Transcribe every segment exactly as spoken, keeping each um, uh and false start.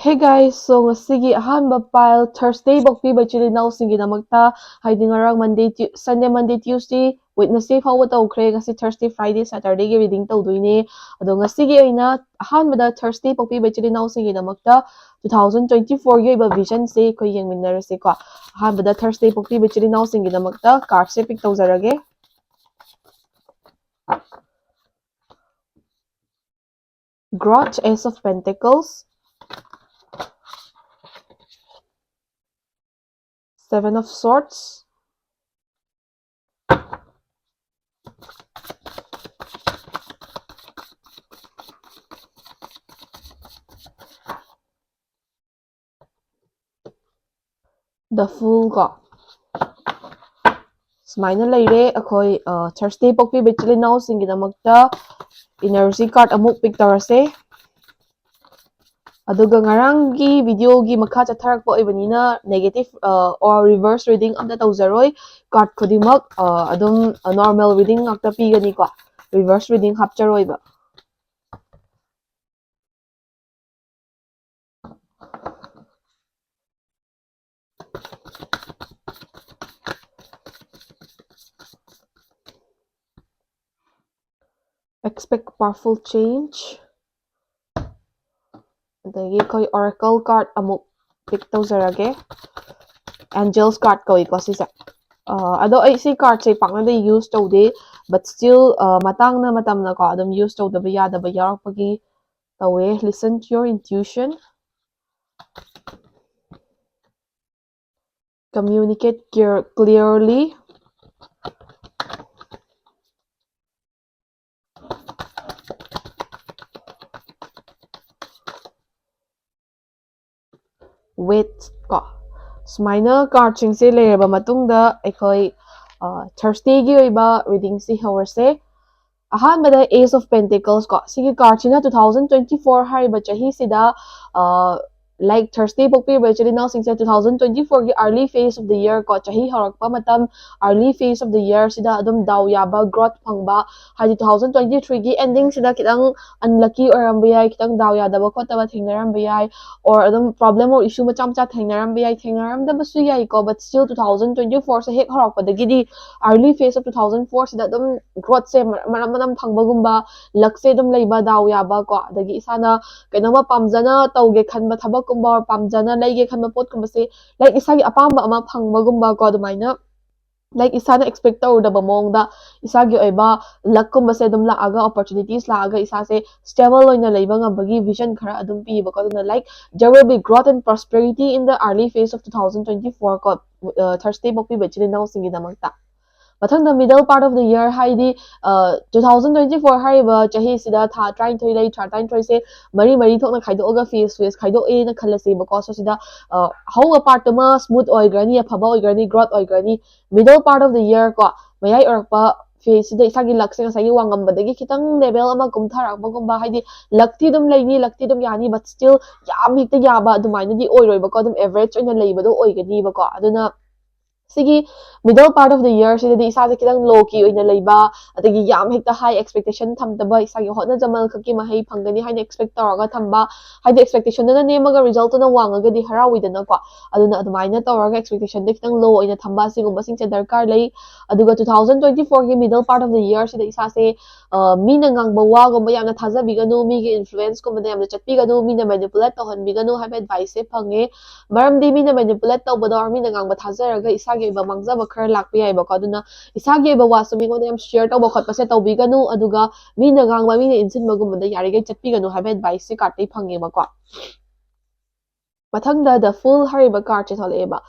Hey guys, so ꯉꯁꯤꯒꯤ ꯑꯍꯥꯟꯕ pile Thursday ꯄꯣꯛꯄꯤꯕ ꯏꯆꯤꯜ ꯏꯅꯥꯎꯁꯤꯡꯒꯤꯗꯃꯛꯇ, ꯍꯥꯏꯗꯤ ꯉꯔꯥꯡ Monday, Tu- Sunday, Monday, Tuesday, Wednesday ꯐꯥꯎꯕ ꯇꯧꯈ꯭ꯔꯦ꯫ ꯉꯁꯤ Thursday, Friday, Saturdayꯒꯤ reading ꯇꯧꯗꯣꯏꯅꯦ꯫ ꯑꯗꯣ ꯉꯁꯤꯒꯤ ꯑꯣꯏꯅ ꯑꯍꯥꯟꯕꯗ Thursday ꯄꯣꯛꯄꯤꯕ ꯏꯆꯤꯜ ꯏꯅꯥꯎꯁꯤꯡꯒꯤꯗꯃꯛꯇ two thousand twenty fourꯒꯤ ꯑꯣꯏꯕ visionꯁꯦ ꯑꯩꯈꯣꯏ ꯌꯦꯡꯃꯤꯟꯅꯔꯁꯦꯀꯣ꯫ ꯑꯍꯥꯟꯕꯗ Thursday ꯄꯣꯛꯄꯤꯕ ꯏꯆꯤꯜ ꯏꯅꯥꯎꯁꯤꯡꯒꯤꯗꯃꯛꯇ cardꯁꯦ pick ꯇꯧꯖꯔꯒꯦ꯫ Grudge, Ace of Pentacles, Seven of Swords, The Fool ꯀꯣ꯫ ꯁꯨꯃꯥꯏꯅ ꯂꯩꯔꯦ ꯑꯩꯈꯣꯏ, ꯑ, Thursday ꯄꯣꯛꯄꯤꯕ ꯏꯆꯤꯜ ꯏꯅꯥꯎꯁꯤꯡꯒꯤꯗꯃꯛꯇ energy card ꯑꯃꯨꯛ pick ꯇꯧꯔꯁꯦ꯫ ꯑꯗꯨꯒ ꯉꯔꯥꯡꯒꯤ videoꯒꯤ ꯃꯈꯥ ꯆꯠꯊꯔꯛꯄ ꯑꯣꯏꯕꯅꯤꯅ negative, ꯑ, or reverse reading ꯑꯝꯇ ꯇꯧꯖꯔꯣꯏ꯫ Card ꯈꯨꯗꯤꯡꯃꯛ, ꯑ, ꯑꯗꯨꯝ, ꯑ, normal reading ꯉꯥꯛꯇ ꯄꯤꯒꯅꯤꯀꯣ꯫ Reverse reading ꯍꯥꯞꯆꯔꯣꯏꯕ꯫ Expect powerful change. ꯑꯗꯒꯤ ꯑꯩꯈꯣꯏ oracle card ꯑꯃꯨꯛ pick ꯇꯧꯖꯔꯒꯦ꯫ Angels card ꯀꯧꯏꯀꯣ ꯁꯤꯁꯦ꯫ ꯑ, ꯑꯗꯣ ꯑꯩ ꯁꯤ cardꯁꯦ ꯄꯥꯛꯅꯗꯤ use ꯇꯧꯗꯦ, but still, ꯑ, ꯃꯇꯥꯡꯅ ꯃꯇꯝꯅꯀꯣ ꯑꯗꯨꯝ use ꯇꯧꯗꯕ ꯌꯥꯗꯕ ꯌꯥꯎꯔꯛꯄꯒꯤ ꯇꯧꯋꯦ꯫ Listen to your intuition. Communicate clear- clearly. Wait ꯀꯣ꯫ ꯁꯨꯃꯥꯏꯅ cardꯁꯤꯡꯁꯦ ꯂꯩꯔꯕ ꯃꯇꯨꯡꯗ ꯑꯩꯈꯣꯏ, ꯑ, Thursdayꯒꯤ ꯑꯣꯏꯕ readingꯁꯤ ꯍꯧꯔꯁꯦ꯫ ꯑꯍꯥꯟꯕꯗ Ace of Pentacles ꯀꯣ꯫ ꯁꯤꯒꯤ cardꯁꯤꯅ two thousand twenty four ꯍꯥꯏꯔꯤꯕ ꯆꯍꯤꯁꯤꯗ, ꯑ, Like Thursday ꯄꯣꯛꯄꯤꯕ ꯏꯆꯤꯜ ꯏꯅꯥꯎꯁꯤꯡꯁꯦ, two thousand twenty four ꯒꯤ early phase of the year ꯀꯣ, ꯆꯍꯤ ꯍꯧꯔꯛꯄ ꯃꯇꯝ, early phase of the year ꯁꯤꯗ ꯑꯗꯨꯝ ꯗꯥꯎ ꯌꯥꯕ, growth ꯐꯪꯕ, ꯍꯥꯏꯗꯤ two thousand twenty three ꯒꯤ ending ꯁꯤꯗ ꯈꯤꯇꯪ unlucky ꯑꯣꯏꯔꯝꯕ ꯌꯥꯏ, ꯈꯤꯇꯪ ꯗꯥꯎ ꯌꯥꯗꯕ ꯈꯣꯠꯇꯕ ꯊꯦꯡꯅꯔꯝꯕ ꯌꯥꯏ, or ꯑꯗꯨꯝ problem or issue ꯃꯆꯥ ꯃꯆꯥ ꯊꯦꯡꯅꯔꯝꯕ ꯌꯥꯏ, ꯊꯦꯡꯅꯔꯝꯗꯕꯁꯨ ꯌꯥꯏꯀꯣ, but still two thousand twenty four ꯁꯦ ꯍꯦꯛ ꯍꯧꯔꯛꯄꯗꯒꯤꯗꯤ early phase of two thousand four ꯁꯤꯗ ꯑꯗꯨꯝ growth ꯁꯦ ꯃꯔꯝ ꯃꯔꯝ ꯐꯪꯕꯒꯨꯝꯕ, luck ꯁꯦ ꯑꯗꯨꯝ ꯂꯩꯕ, ꯗꯥꯎ ꯌꯥꯕ ꯀꯣ, ꯑꯗꯒꯤ ꯏꯁꯥꯅ ꯀꯩꯅꯣꯝꯃ ꯄꯥꯝꯖꯅ ꯇꯧꯒꯦ ꯈꯟꯕ ꯊꯕꯛꯀꯨꯝꯕ, or ꯄꯥꯝꯖꯅ ꯂꯩꯒꯦ ꯈꯟꯕ ꯄꯣꯠꯀꯨꯝꯕꯁꯦ, like ꯏꯁꯥꯒꯤ ꯑꯄꯥꯝꯕ ꯑꯃ ꯐꯪꯕꯒꯨꯝꯕ ꯀꯣ, ꯑꯗꯨꯃꯥꯏꯅ, like ꯏꯁꯥꯅ expect ꯇꯧꯔꯨꯗꯕ ꯃꯑꯣꯡꯗ ꯏꯁꯥꯒꯤ ꯑꯣꯏꯕ luck ꯀꯨꯝꯕꯁꯦ ꯑꯗꯨꯝ ꯂꯥꯛꯑꯒ, opportunities ꯂꯥꯛꯑꯒ ꯏꯁꯥꯁꯦ stable ꯑꯣꯏꯅ ꯂꯩꯕ ꯉꯝꯕꯒꯤ vision ꯈꯔ ꯑꯗꯨꯝ ꯄꯤꯌꯦꯕꯀꯣ꯫ ꯑꯗꯨꯅ, like, there will be growth and prosperity in the early phase of two thousand twenty four ꯀꯣ, Thursday ꯄꯣꯛꯄꯤꯕ ꯏꯆꯤꯜ ꯏꯅꯥꯎꯁꯤꯡꯒꯤꯗꯃꯛꯇ꯫ ꯃꯊꯪꯗ middle part of the year ꯍꯥꯏꯗꯤ, two thousand twenty four ꯍꯥꯏꯔꯤꯕ ꯆꯍꯤꯁꯤꯗ ꯊꯥ ꯇꯔꯥꯅꯤꯊꯣꯏ ꯂꯩ, ꯊꯥ ꯇꯔꯥꯅꯤꯊꯣꯏꯁꯦ ꯃꯔꯤ ꯃꯔꯤ ꯊꯣꯛꯅ ꯈꯥꯏꯗꯣꯛꯑꯒ phase phase ꯈꯥꯏꯗꯣꯛꯑꯦꯅ ꯈꯜꯂꯁꯦꯕꯀꯣ꯫ So ꯁꯤꯗ ꯑꯍꯧꯕ part ꯇꯨꯃ smooth ꯑꯣꯏꯈ꯭ꯔꯅꯤ, ꯑꯐꯕ ꯑꯣꯏꯈ꯭ꯔꯅꯤ, growth ꯑꯣꯏꯈ꯭ꯔꯅꯤ꯫ Middle part of the year ꯀꯣ, ꯃꯌꯥꯏ ꯑꯣꯏꯔꯛꯄ phase ꯁꯤꯗ ꯏꯁꯥꯒꯤ luck ꯁꯦ ꯉꯁꯥꯏꯒꯤ ꯋꯥꯡꯉꯝꯕꯗꯒꯤ ꯈꯤꯇꯪ level ꯑꯃ ꯀꯨꯝꯊꯔꯛꯄꯒꯨꯝꯕ, ꯍꯥꯏꯗꯤ luck ꯇꯤ ꯑꯗꯨꯝ ꯂꯩꯅꯤ, luck ꯇꯤ ꯑꯗꯨꯝ ꯌꯥꯅꯤ, but still ꯌꯥꯝ ꯍꯦꯛꯇ ꯌꯥꯕ ꯑꯗꯨꯃꯥꯏꯅꯗꯤ ꯑꯣꯏꯔꯣꯏꯕꯀꯣ, ꯑꯗꯨꯝ average ꯑꯣꯏꯅ ꯂꯩꯕꯗꯣ ꯑꯣꯏꯒꯅꯤꯕꯀꯣ꯫ ꯑꯗꯨꯅ ꯁꯤꯒꯤ middle part of the year ꯁꯤꯗꯗꯤ ꯏꯁꯥꯁꯦ ꯈꯤꯇꯪ low key ꯑꯣꯏꯅ ꯂꯩꯕ, ꯑꯗꯒꯤ ꯌꯥꯝ ꯍꯦꯛꯇ high expectation ꯊꯝꯗꯕ, ꯏꯁꯥꯒꯤ ꯍꯣꯠꯅꯖꯃꯜ ꯈꯛꯀꯤ ꯃꯍꯩ ꯐꯪꯒꯅꯤ ꯍꯥꯏꯅ expect ꯇꯧꯔꯒ ꯊꯝꯕ, ꯍꯥꯏꯗꯤ expectation ꯗꯨꯅ ꯅꯦꯝꯃꯒ result ꯇꯨꯅ ꯋꯥꯡꯉꯒꯗꯤ ꯍꯔꯥꯎꯏꯗꯅꯀꯣ꯫ ꯑꯗꯨꯅ ꯑꯗꯨꯃꯥꯏꯅ ꯇꯧꯔꯒ expectation ꯗ ꯈꯤꯇꯪ low ꯑꯣꯏꯅ ꯊꯝꯕ, ꯑꯁꯤꯒꯨꯝꯕꯁꯤꯡꯁꯦ ꯗꯔꯀꯥꯔ ꯂꯩ꯫ ꯑꯗꯨꯒ two thousand twenty four ꯒꯤ middle part of the year ꯁꯤꯗ ꯏꯁꯥꯁꯦ ꯃꯤꯅ ꯉꯥꯡꯕ ꯋꯥꯒꯨꯝꯕ ꯌꯥꯝꯅ ꯊꯥꯖꯕꯤꯒꯅꯨ, ꯃꯤꯒꯤ influence ꯀꯨꯝꯕꯗ ꯌꯥꯝꯅ ꯆꯠꯄꯤꯒꯅꯨ, ꯃꯤꯅ manipulate ꯇꯧꯍꯟꯕꯤꯒꯅꯨ ꯍꯥꯏꯕ advice ꯁꯦ ꯐꯪꯉꯦ꯫ ꯃꯔꯝꯗꯤ ꯃꯤꯅ manipulate ꯇꯧꯕꯗꯣ, ꯃꯤꯅ ꯉꯥꯡꯕ ꯊꯥꯖꯔꯒ ꯏꯁꯥꯒꯤ ꯑꯣꯏꯕ ꯃꯥꯡꯖꯕ ꯈꯔ ꯂꯥꯛꯄ ꯌꯥꯏꯕꯀꯣ꯫ ꯑꯗꯨꯅ ꯏꯁꯥꯒꯤ ꯑꯣꯏꯕ ꯋꯥꯁꯨ ꯃꯤꯉꯣꯟꯗ ꯌꯥꯝ share ꯇꯧꯕ ꯈꯣꯠꯄꯁꯦ ꯇꯧꯕꯤꯒꯅꯨ, ꯑꯗꯨꯒ ꯃꯤꯅ ꯉꯥꯡꯕ, ꯃꯤꯅ ꯏꯟꯁꯤꯟꯕꯒꯨꯝꯕꯗ ꯌꯥꯔꯤꯈꯩ ꯆꯠꯄꯤꯒꯅꯨ ꯍꯥꯏꯕ advice ꯁꯦ card ꯇꯩ ꯐꯪꯉꯦꯕꯀꯣ꯫ ꯃꯊꯪꯗ The Fool ꯍꯥꯏꯔꯤꯕ card ꯁꯦ ꯊꯣꯛꯂꯛꯑꯦꯕ꯫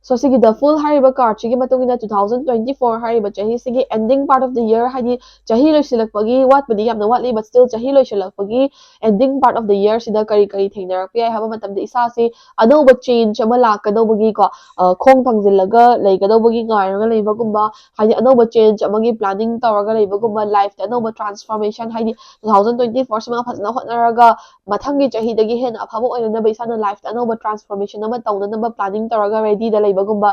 So ꯁꯤꯒꯤ The Fool ꯍꯥꯏꯔꯤꯕ card ꯁꯤꯒꯤ ꯃꯇꯨꯡ ꯏꯟꯅ two thousand twenty four ꯍꯥꯏꯔꯤꯕ ꯆꯍꯤꯁꯤꯒꯤ ending part of the year, ꯍꯥꯏꯗꯤ ꯆꯍꯤ ꯂꯣꯏꯁꯤꯜꯂꯛꯄꯒꯤ, ꯋꯥꯠꯄꯗꯤ ꯌꯥꯝꯅ ꯋꯥꯠꯂꯤ, but still ꯆꯍꯤ ꯂꯣꯏꯁꯤꯜꯂꯛꯄꯒꯤ ending part of the year ꯁꯤꯗ ꯀꯔꯤ ꯀꯔꯤ ꯊꯦꯡꯅꯔꯛꯄ ꯌꯥꯏ ꯍꯥꯏꯕ ꯃꯇꯝꯗ, ꯏꯁꯥꯁꯤ ꯑꯅꯧꯕ change ꯑꯃ ꯂꯥꯛꯀꯗꯧꯕꯒꯤꯀꯣ, ꯑ, ꯈꯣꯡ ꯊꯥꯡꯖꯤꯜꯂꯒ ꯂꯩꯒꯗꯧꯕꯒꯤ ꯉꯥꯏꯔꯒ ꯂꯩꯕꯒꯨꯝꯕ, ꯍꯥꯏꯗꯤ ꯑꯅꯧꯕ change ꯑꯃꯒꯤ planning ꯇꯧꯔꯒ ꯂꯩꯕꯒꯨꯝꯕ, life ꯇ ꯑꯅꯧꯕ transformation, ꯍꯥꯏꯗꯤ two thousand twenty four ꯁꯤꯃ ꯐꯖꯅ ꯍꯣꯠꯅꯔꯒ ꯃꯊꯪꯒꯤ ꯆꯍꯤꯗꯒꯤ ꯍꯦꯟꯅ ꯑꯐꯕ ꯑꯣꯏꯅꯅꯕ ꯏꯁꯥꯅ life ꯇ ꯑꯅꯧꯕ transformation ꯑꯃ ꯇꯧꯅꯅꯕ planning ꯇꯧꯔꯒ ready ꯗ ꯂꯩꯕꯒꯨꯝꯕ,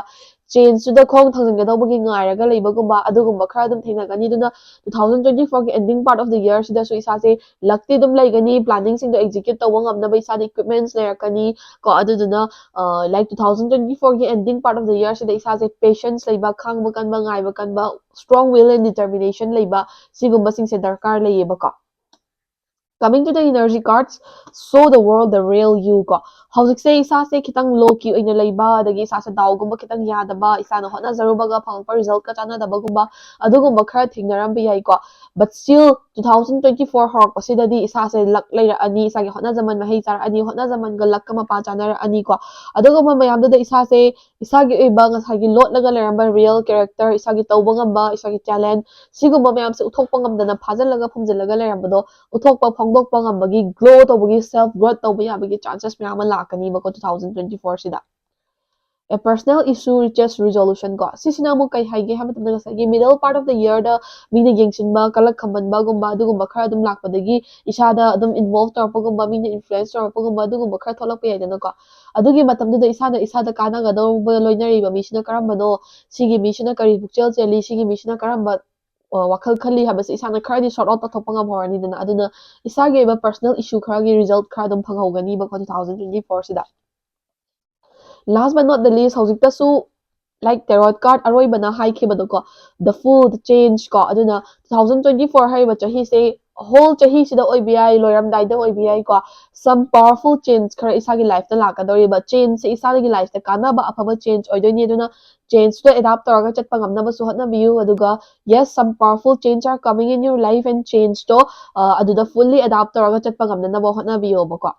change ꯇꯨꯗ ꯈꯣꯡ ꯊꯥꯡꯖꯤꯟꯒꯗꯧꯕꯒꯤ ꯉꯥꯏꯔꯒ ꯂꯩꯕꯒꯨꯝꯕ, ꯑꯗꯨꯒꯨꯝꯕ ꯈꯔ ꯑꯗꯨꯝ ꯊꯦꯡꯅꯒꯅꯤ꯫ ꯑꯗꯨꯅ two thousand twenty four ꯒꯤ ending part of the year ꯁꯤꯗꯁꯨ ꯏꯁꯥꯁꯦ luck ꯇꯤ ꯑꯗꯨꯝ ꯂꯩꯒꯅꯤ, planning ꯁꯤꯡꯗꯣ execute ꯇꯧꯕ ꯉꯝꯅꯕ ꯏꯁꯥꯗ equipments ꯂꯩꯔꯛꯀꯅꯤ ꯀꯣ꯫ ꯑꯗꯨꯗꯨꯅ, ꯑ, like two thousand twenty four ꯒꯤ ending part of the year ꯁꯤꯗ ꯏꯁꯥꯁꯦ patience ꯂꯩꯕ, ꯈꯥꯡꯕ ꯀꯟꯕ, ꯉꯥꯏꯕ ꯀꯟꯕ, strong will and determination ꯂꯩꯕ, ꯁꯤꯒꯨꯝꯕꯁꯤꯡꯁꯦ ꯗꯔꯀꯥꯔ ꯂꯩꯌꯦꯕꯀꯣ꯫ Coming to the energy cards, show the world the real you ꯀꯣ꯫ ꯍꯧꯖꯤꯛꯁꯦ ꯏꯁꯥꯁꯦ ꯈꯤꯇꯪ low key ꯑꯣꯏꯅ ꯂꯩꯕ, ꯑꯗꯒꯤ ꯏꯁꯥꯁꯦ ꯗꯥꯎꯒꯨꯝꯕ ꯈꯤꯇꯪ ꯌꯥꯗꯕ, ꯏꯁꯥꯅ ꯍꯣꯠꯅꯖꯔꯨꯕꯒ ꯐꯪꯉꯛꯄ result ꯀ ꯆꯥꯟꯅꯗꯕꯒꯨꯝꯕ, ꯑꯗꯨꯒꯨꯝꯕ ꯈꯔ ꯊꯦꯡꯅꯔꯝꯕ ꯌꯥꯏꯀꯣ꯫ But still two thousand twenty four ꯍꯧꯔꯛꯄꯁꯤꯗꯗꯤ ꯏꯁꯥꯁꯦ luck ꯂꯩꯔꯛꯑꯅꯤ, ꯏꯁꯥꯒꯤ ꯍꯣꯠꯅꯖꯃꯟ ꯃꯍꯩ ꯆꯥꯔꯛꯑꯅꯤ, ꯍꯣꯠꯅꯖꯃꯟꯒ luck ꯀ ꯃꯄꯥ ꯆꯥꯅꯔꯛꯑꯅꯤꯀꯣ꯫ ꯑꯗꯨꯒꯨꯝꯕ ꯃꯌꯥꯝꯗꯨꯗ ꯏꯁꯥꯁꯦ ꯏꯁꯥꯒꯤ ꯑꯣꯏꯕ ꯉꯁꯥꯏꯒꯤ ꯂꯣꯠꯂꯒ ꯂꯩꯔꯝꯕ real character, ꯏꯁꯥꯒꯤ ꯇꯧꯕ ꯉꯝꯕ, ꯏꯁꯥꯒꯤ talent, ꯁꯤꯒꯨꯝꯕ ꯃꯌꯥꯝꯁꯦ ꯎꯠꯊꯣꯛꯄ ꯉꯝꯗꯅ ꯐꯥꯖꯤꯜꯂꯒ ꯐꯨꯝꯖꯤꯜꯂꯒ ꯂꯩꯔꯝꯕꯗꯣ ꯎꯠꯊꯣꯛꯄ ꯐꯣꯡꯗꯣꯛꯄ ꯉꯝꯕꯒꯤ, glow ꯇꯧꯕꯒꯤ, self growth ꯇꯧꯕ ꯌꯥꯕꯒꯤ chances ꯃꯌꯥꯝ ꯑꯃ ꯂꯥꯛꯀꯅꯤꯕꯀꯣ two thousand twenty four ꯁꯤꯗ꯫ A personal issue reaches resolution ꯀꯣ꯫ ꯁꯤꯁꯤꯅ ꯑꯃꯨꯛ ꯀꯩ ꯍꯥꯏꯒꯦ ꯍꯥꯏꯕ ꯃꯇꯝꯗ, ꯉꯁꯥꯏꯒꯤ middle part of the year ꯗ ꯃꯤꯅ ꯌꯦꯡꯁꯤꯟꯕ, ꯀꯂꯛ ꯈꯝꯕꯟꯕꯒꯨꯝꯕ, ꯑꯗꯨꯒꯨꯝꯕ ꯈꯔ ꯑꯗꯨꯝ ꯂꯥꯛꯄꯗꯒꯤ ꯏꯁꯥꯗ ꯑꯗꯨꯝ involve ꯇꯧꯔꯛꯄꯒꯨꯝꯕ, ꯃꯤꯅ influence ꯇꯧꯔꯛꯄꯒꯨꯝꯕ, ꯑꯗꯨꯒꯨꯝꯕ ꯈꯔ ꯊꯣꯛꯂꯛꯄ ꯌꯥꯏꯗꯅꯀꯣ꯫ ꯑꯗꯨꯒꯤ ꯃꯇꯝꯗꯨꯗ ꯏꯁꯥꯅ ꯏꯁꯥꯗ ꯀꯥꯟꯅꯒꯗꯧꯕ ꯂꯣꯏꯅꯔꯤꯕ ꯃꯤꯁꯤꯅ ꯀꯔꯝꯕꯅꯣ, ꯁꯤꯒꯤ ꯃꯤꯁꯤꯅ ꯀꯔꯤ ꯄꯨꯛꯆꯦꯜ ꯆꯦꯜꯂꯤ, ꯁꯤꯒꯤ ꯃꯤꯁꯤꯅ ꯀꯔꯝꯕ, ꯑ, ꯋꯥꯈꯜ ꯈꯜꯂꯤ ꯍꯥꯏꯕꯁꯦ ꯏꯁꯥꯅ ꯈꯔꯗꯤ sort out ꯇꯧꯊꯣꯛꯄ ꯉꯝꯍꯧꯔꯅꯤꯗꯅ꯫ ꯑꯗꯨꯅ ꯏꯁꯥꯒꯤ ꯑꯣꯏꯕ personal issue ꯈꯔꯒꯤ result ꯈꯔ ꯑꯗꯨꯝ ꯐꯪꯍꯧꯒꯅꯤꯕꯀꯣ two thousand twenty four ꯁꯤꯗ꯫ Last but not the least, ꯍꯧꯖꯤꯛꯇꯁꯨ, like, tarot card ꯑꯔꯣꯏꯕꯅ ꯍꯥꯏꯈꯤꯕꯗꯣꯀꯣ, the Fool, the Change ꯀꯣ꯫ ꯑꯗꯨꯅ two thousand twenty four ꯍꯥꯏꯔꯤꯕ ꯆꯍꯤꯁꯦ whole ꯆꯍꯤꯁꯤꯗ ꯑꯣꯏꯕ ꯌꯥꯏ, ꯂꯣꯏꯔꯝꯗꯥꯏꯗ ꯑꯣꯏꯕ ꯌꯥꯏꯀꯣ꯫ Some powerful change ꯈꯔ ꯏꯁꯥꯒꯤ life ꯇ ꯂꯥꯛꯀꯗꯧꯔꯤꯕ, change ꯁꯦ ꯏꯁꯥꯒꯤ life ꯇ ꯀꯥꯟꯅꯕ ꯑꯐꯕ change ꯑꯣꯏꯗꯣꯏꯅꯤ꯫ ꯑꯗꯨꯅ change ꯇꯣ adapt ꯇꯧꯔꯒ ꯆꯠꯄ ꯉꯝꯅꯕꯁꯨ ꯍꯣꯠꯅꯕꯤꯌꯨ꯫ ꯑꯗꯨꯒ yes, some powerful change are coming in your life and change ꯇꯣ, ꯑ, ꯑꯗꯨꯗ fully adapt ꯇꯧꯔꯒ ꯆꯠꯄ ꯉꯝꯅꯅꯕ ꯍꯣꯠꯅꯕꯤꯌꯣꯕꯀꯣ꯫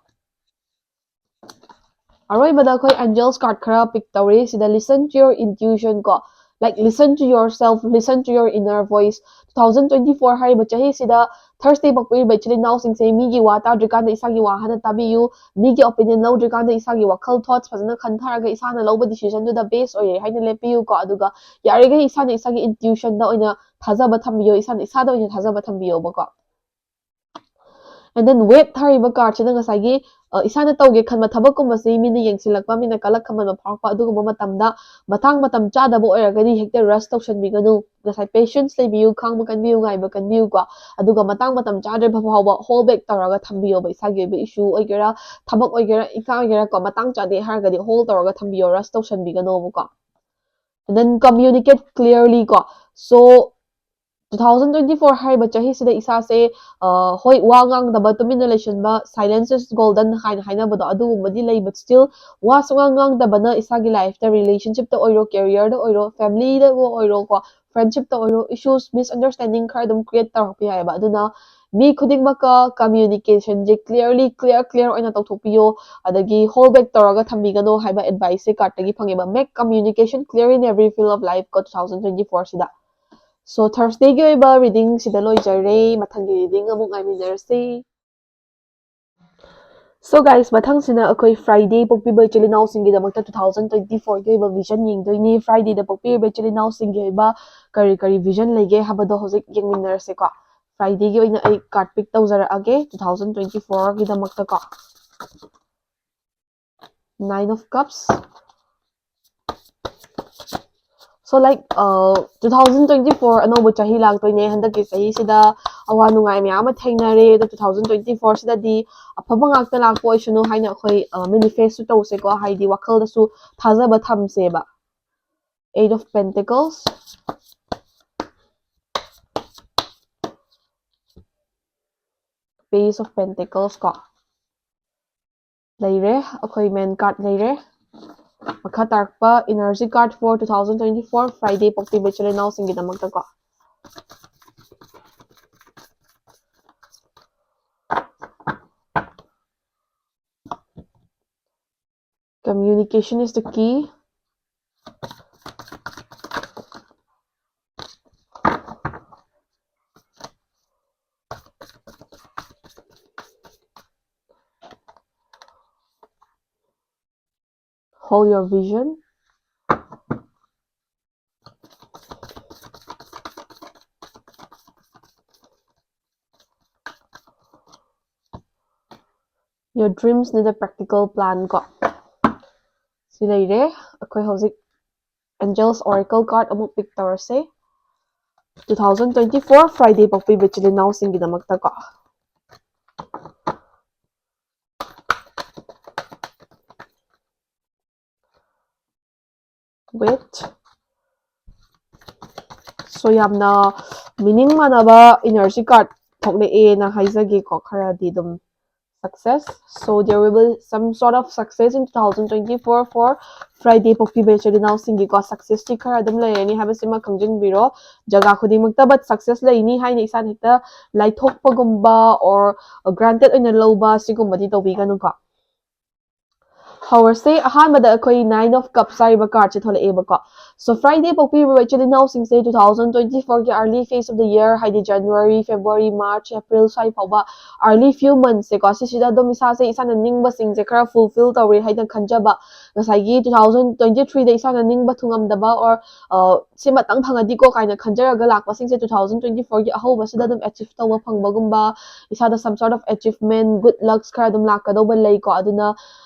ꯑꯔꯣꯏꯕꯗ ꯑꯩꯈꯣꯏ Angels card ꯈꯔ pick ꯇꯧꯔꯤ꯫ ꯁꯤꯗ listen to your intuition ꯀꯣ, like, listen to yourself, listen to your inner voice. Two thousand twenty four ꯍꯥꯏꯔꯤꯕ ꯆꯍꯤꯁꯤꯗ Thursday ꯄꯣꯛꯄꯤꯔꯤꯕ ꯏꯆꯤꯜ ꯏꯅꯥꯎꯁꯤꯡꯁꯦ ꯃꯤꯒꯤ ꯋꯥ ꯇꯥꯗ꯭ꯔꯤꯀꯥꯟꯗ ꯏꯁꯥꯒꯤ ꯋꯥ ꯍꯥꯟꯅ ꯇꯥꯕꯤꯌꯨ꯫ ꯃꯤꯒꯤ opinion ꯂꯧꯗ꯭ꯔꯤꯀꯥꯟꯗ ꯏꯁꯥꯒꯤ ꯋꯥꯈꯜ, thoughts ꯐꯖꯅ ꯈꯟꯊꯔꯒ ꯏꯁꯥꯅ ꯂꯧꯕ decision ꯗꯨꯗ base ꯑꯣꯏꯔꯦ ꯍꯥꯏꯅ ꯂꯦꯞꯄꯤꯌꯨꯀꯣ꯫ ꯑꯗꯨꯒ ꯌꯥꯔꯤꯈꯩ ꯏꯁꯥꯅ ꯏꯁꯥꯒꯤ intuition ꯗ ꯑꯣꯏꯅ ꯊꯥꯖꯕ ꯊꯝꯕꯤꯌꯣ, ꯏꯁꯥꯅ ꯏꯁꯥꯗ ꯑꯣꯏꯅ ꯊꯥꯖꯕ ꯊꯝꯕꯤꯌꯣꯕꯀꯣ꯫ And then Wave ꯊꯥꯔꯤꯕ card ꯁꯤꯅ ꯉꯁꯥꯏꯒꯤ, ꯑ, ꯏꯁꯥꯅ ꯇꯧꯒꯦ ꯈꯟꯕ ꯊꯕꯛꯀꯨꯝꯕꯁꯤ ꯃꯤꯅ ꯌꯦꯡꯁꯤꯜꯂꯛꯄ, ꯃꯤꯅ ꯀꯜꯂꯛ ꯈꯝꯕꯟꯕ ꯐꯥꯎꯔꯛꯄ, ꯑꯗꯨꯒꯨꯝꯕ ꯃꯇꯝꯗ ꯃꯇꯥꯡ ꯃꯇꯝ ꯆꯥꯗꯕ ꯑꯣꯏꯔꯒꯗꯤ ꯍꯦꯛꯇ rush ꯇꯧꯁꯟꯕꯤꯒꯅꯨ꯫ ꯉꯁꯥꯏ patience ꯂꯩꯕꯤꯌꯨ, ꯈꯥꯡꯕ ꯀꯟꯕꯤꯌꯨ, ꯉꯥꯏꯕ ꯀꯟꯕꯤꯌꯨꯀꯣ꯫ ꯑꯗꯨꯒ ꯃꯇꯥꯡ ꯃꯇꯝ ꯆꯥꯗ꯭ꯔꯤꯕ ꯐꯥꯎꯕ hold back ꯇꯧꯔꯒ ꯊꯝꯕꯤꯌꯣꯕ, ꯏꯁꯥꯒꯤ ꯑꯣꯏꯕ issue ꯑꯣꯏꯒꯦꯔꯥ, ꯊꯕꯛ ꯑꯣꯏꯒꯦꯔꯥ, ꯏꯪꯈꯥꯡ ꯑꯣꯏꯒꯦꯔꯥ ꯀꯣ, ꯃꯇꯥꯡ ꯆꯥꯗꯦ ꯍꯥꯏꯔꯒꯗꯤ hold ꯇꯧꯔꯒ ꯊꯝꯕꯤꯌꯣ, rush ꯇꯧꯁꯟꯕꯤꯒꯅꯣꯕꯀꯣ꯫ And then communicate clearly ꯀꯣ꯫ So, two thousand twenty four ꯍꯥꯏꯔꯤꯕ ꯆꯍꯤꯁꯤꯗ ꯏꯁꯥꯁꯦ, ꯑ, ꯍꯣꯏ, ꯋꯥ ꯉꯥꯡꯗꯕ, ꯇꯨꯃꯤꯟꯅ ꯂꯩꯁꯤꯟꯕ, silence is golden ꯍꯥꯏꯅ ꯍꯥꯏꯅꯕꯗꯣ, ꯑꯗꯨꯒꯨꯝꯕꯗꯤ ꯂꯩ, but still ꯋꯥ ꯁꯨꯉꯥꯡ ꯉꯥꯡꯗꯕꯅ ꯏꯁꯥꯒꯤ life ꯇ, relationship ꯇ ꯑꯣꯏꯔꯣ, career ꯗ ꯑꯣꯏꯔꯣ, family ꯗ ꯑꯣꯏꯔꯣꯀꯣ, friendship ꯇ ꯑꯣꯏꯔꯣ, issues, misunderstanding ꯈꯔ ꯑꯗꯨꯝ create ꯇꯧꯔꯛꯄ ꯌꯥꯏꯑꯕ꯫ ꯑꯗꯨꯅ ꯃꯤ ꯈꯨꯗꯤꯡꯃꯛꯀ communication ꯁꯦ clearly, clear, clear ꯑꯣꯏꯅ ꯇꯧꯊꯣꯛꯄꯤꯌꯣ, ꯑꯗꯒꯤ hold back ꯇꯧꯔꯒ ꯊꯝꯕꯤꯒꯅꯣ ꯍꯥꯏꯕ advice ꯁꯦ card ꯇꯒꯤ ꯐꯪꯉꯦꯕ꯫ Make communication clear in every field of life ꯀꯣ, two thousand twenty four ꯁꯤꯗ꯫ So, Thursday ꯒꯤ ꯑꯣꯏꯕ reading ꯁꯤꯗ ꯂꯣꯏꯖꯔꯦ꯫ ꯃꯊꯪꯒꯤ reading ꯑꯃꯨꯛ ꯉꯥꯏꯃꯤꯟꯅꯔꯁꯤ꯫ So guys, ꯃꯊꯪꯁꯤꯅ ꯑꯩꯈꯣꯏ Friday ꯄꯣꯛꯄꯤꯕ ꯏꯆꯤꯜ ꯏꯅꯥꯎꯁꯤꯡꯒꯤꯗꯃꯛꯇ two thousand twenty four ꯒꯤ ꯑꯣꯏꯕ vision ꯌꯦꯡꯗꯣꯏꯅꯤ꯫ Friday ꯗ ꯄꯣꯛꯄꯤꯔꯤꯕ ꯏꯆꯤꯜ ꯏꯅꯥꯎꯁꯤꯡꯒꯤ ꯑꯣꯏꯕ ꯀꯔꯤ ꯀꯔꯤ vision ꯂꯩꯒꯦ ꯍꯥꯏꯕꯗꯣ ꯍꯧꯖꯤꯛ ꯌꯦꯡꯃꯤꯟꯅꯔꯁꯦꯀꯣ꯫ Friday ꯒꯤ ꯑꯣꯏꯅ ꯑꯩ card pick ꯇꯧꯖꯔꯛꯑꯒꯦ two thousand twenty four ꯒꯤꯗꯃꯛꯇꯀꯣ꯫ Nine of Cups. So, like, uh, two thousand twenty four ꯑꯅꯧꯕ ꯆꯍꯤ ꯂꯥꯛꯇꯣꯏꯅꯦ꯫ ꯍꯟꯗꯛꯀꯤ ꯆꯍꯤꯁꯤꯗ ꯑꯋꯥ ꯅꯨꯡꯉꯥꯏ ꯃꯌꯥꯝ ꯑꯃ ꯊꯦꯡꯅꯔꯦ꯫ ꯑꯗꯣ two thousand twenty four ꯁꯤꯗꯗꯤ ꯑꯐꯕ ꯉꯥꯛꯇ ꯂꯥꯛꯄ ꯑꯣꯏꯁꯅꯨ ꯍꯥꯏꯅ ꯑꯩꯈꯣꯏ, uh, manifest ꯁꯨ ꯇꯧꯁꯦꯀꯣ꯫ ꯍꯥꯏꯗꯤ ꯋꯥꯈꯜꯗꯁꯨ ꯊꯥꯖꯕ ꯊꯝꯁꯦꯕ꯫ Eight of Pentacles, Page of Pentacles ꯀꯣ꯫ ꯂꯩꯔꯦ, ꯑꯩꯈꯣꯏ main card ꯂꯩꯔꯦ꯫ ꯃꯈꯥ ꯇꯥꯔꯛꯄ energy card for two thousand twenty four Friday ꯄꯣꯛꯄꯤꯕ ꯏꯆꯤꯜ ꯏꯅꯥꯎꯁꯤꯡꯒꯤꯗꯃꯛꯇꯀꯣ꯫ Communication is the key. Hold your vision. Your dreams need a practical plan ꯀꯣ꯫ ꯁꯤ ꯂꯩꯔꯦ꯫ ꯑꯩꯈꯣꯏ ꯍꯧꯖꯤꯛ Angels Oracle card ꯑꯃꯨꯛ pick ꯇꯧꯔꯁꯦ꯫ Two thousand twenty four Friday ꯄꯣꯛꯄꯤꯕ ꯏꯆꯤꯜ ꯏꯅꯥꯎꯁꯤꯡꯒꯤꯗꯃꯛꯇ ꯀꯣ꯫ Wait. So ꯌꯥꯝꯅ meaning ꯃꯥꯟꯅꯕ energy card ꯊꯣꯛꯂꯛꯑꯦꯅ ꯍꯥꯏꯖꯒꯦꯀꯣ, ꯈꯔꯗꯤ ꯑꯗꯨꯝ success. So there will be some sort of success in two thousand twenty four for Friday ꯄꯣꯛꯄꯤꯕ ꯏꯆꯤꯜ ꯏꯅꯥꯎꯁꯤꯡꯒꯤꯀꯣ꯫ Successꯇꯤ ꯈꯔ ꯑꯗꯨꯝ ꯂꯩꯔꯅꯤ ꯍꯥꯏꯕꯁꯤꯃ ꯈꯪꯖꯤꯟꯕꯤꯔꯣ꯫ ꯖꯒꯥ ꯈꯨꯗꯤꯡꯃꯛꯇ but success ꯂꯩꯅꯤ ꯍꯥꯏꯅ ꯏꯁꯥꯅ ꯍꯦꯛꯇ ꯂꯥꯏꯊꯣꯛꯄꯒꯨꯝꯕ or granted ꯑꯣꯏꯅ ꯂꯧꯕ ꯁꯤꯒꯨꯝꯕꯗꯤ ꯇꯧꯕꯤꯒꯅꯨꯀꯣ꯫ ꯍꯧꯔꯁꯦ꯫ ꯑꯍꯥꯟꯕꯗ ꯑꯩꯈꯣꯏ Nine of Cups ꯍꯥꯏꯔꯤꯕ cardꯁꯦ ꯊꯣꯛꯂꯛꯑꯦꯕꯀꯣ꯫ So Friday ꯄꯣꯛꯄꯤꯔꯤꯕ ꯏꯆꯤꯜ ꯏꯅꯥꯎꯁꯤꯡꯁꯦ two thousand twenty fourꯒꯤ early phase of the year, ꯍꯥꯏꯗꯤ January, February, March, April ꯁ꯭ꯋꯥꯏ ꯐꯥꯎꯕ early few monthsꯁꯦꯀꯣ, ꯁꯤꯁꯤꯗ ꯑꯗꯨꯝ ꯏꯁꯥꯁꯦ ꯏꯁꯥꯅ ꯅꯤꯡꯕꯁꯤꯡꯁꯦ ꯈꯔ fulfill ꯇꯧꯔꯦ ꯍꯥꯏꯅ ꯈꯟꯖꯕ꯫ ꯉꯁꯥꯏꯒꯤ two thousand twenty threeꯗ ꯏꯁꯥꯅ ꯅꯤꯡꯕ ꯊꯨꯡꯉꯝꯗꯕ or ꯁꯤꯃꯇꯪ ꯐꯪꯉꯗꯤꯀꯣ ꯀꯥꯏꯅ ꯈꯟꯖꯔꯒ ꯂꯥꯛꯄꯁꯤꯡꯁꯦ two thousand twenty fourꯒꯤ ꯑꯍꯧꯕꯁꯤꯗ ꯑꯗꯨꯝ achieve ꯇꯧꯕ ꯐꯪꯕꯒꯨꯝꯕ, ꯏꯁꯥꯗ some sort of achievement, good lucks ꯈꯔ ꯑꯗꯨꯝ ꯂꯥꯛꯀꯗꯧꯕ ꯂꯩꯀꯣ꯫ ꯑꯗꯨꯅ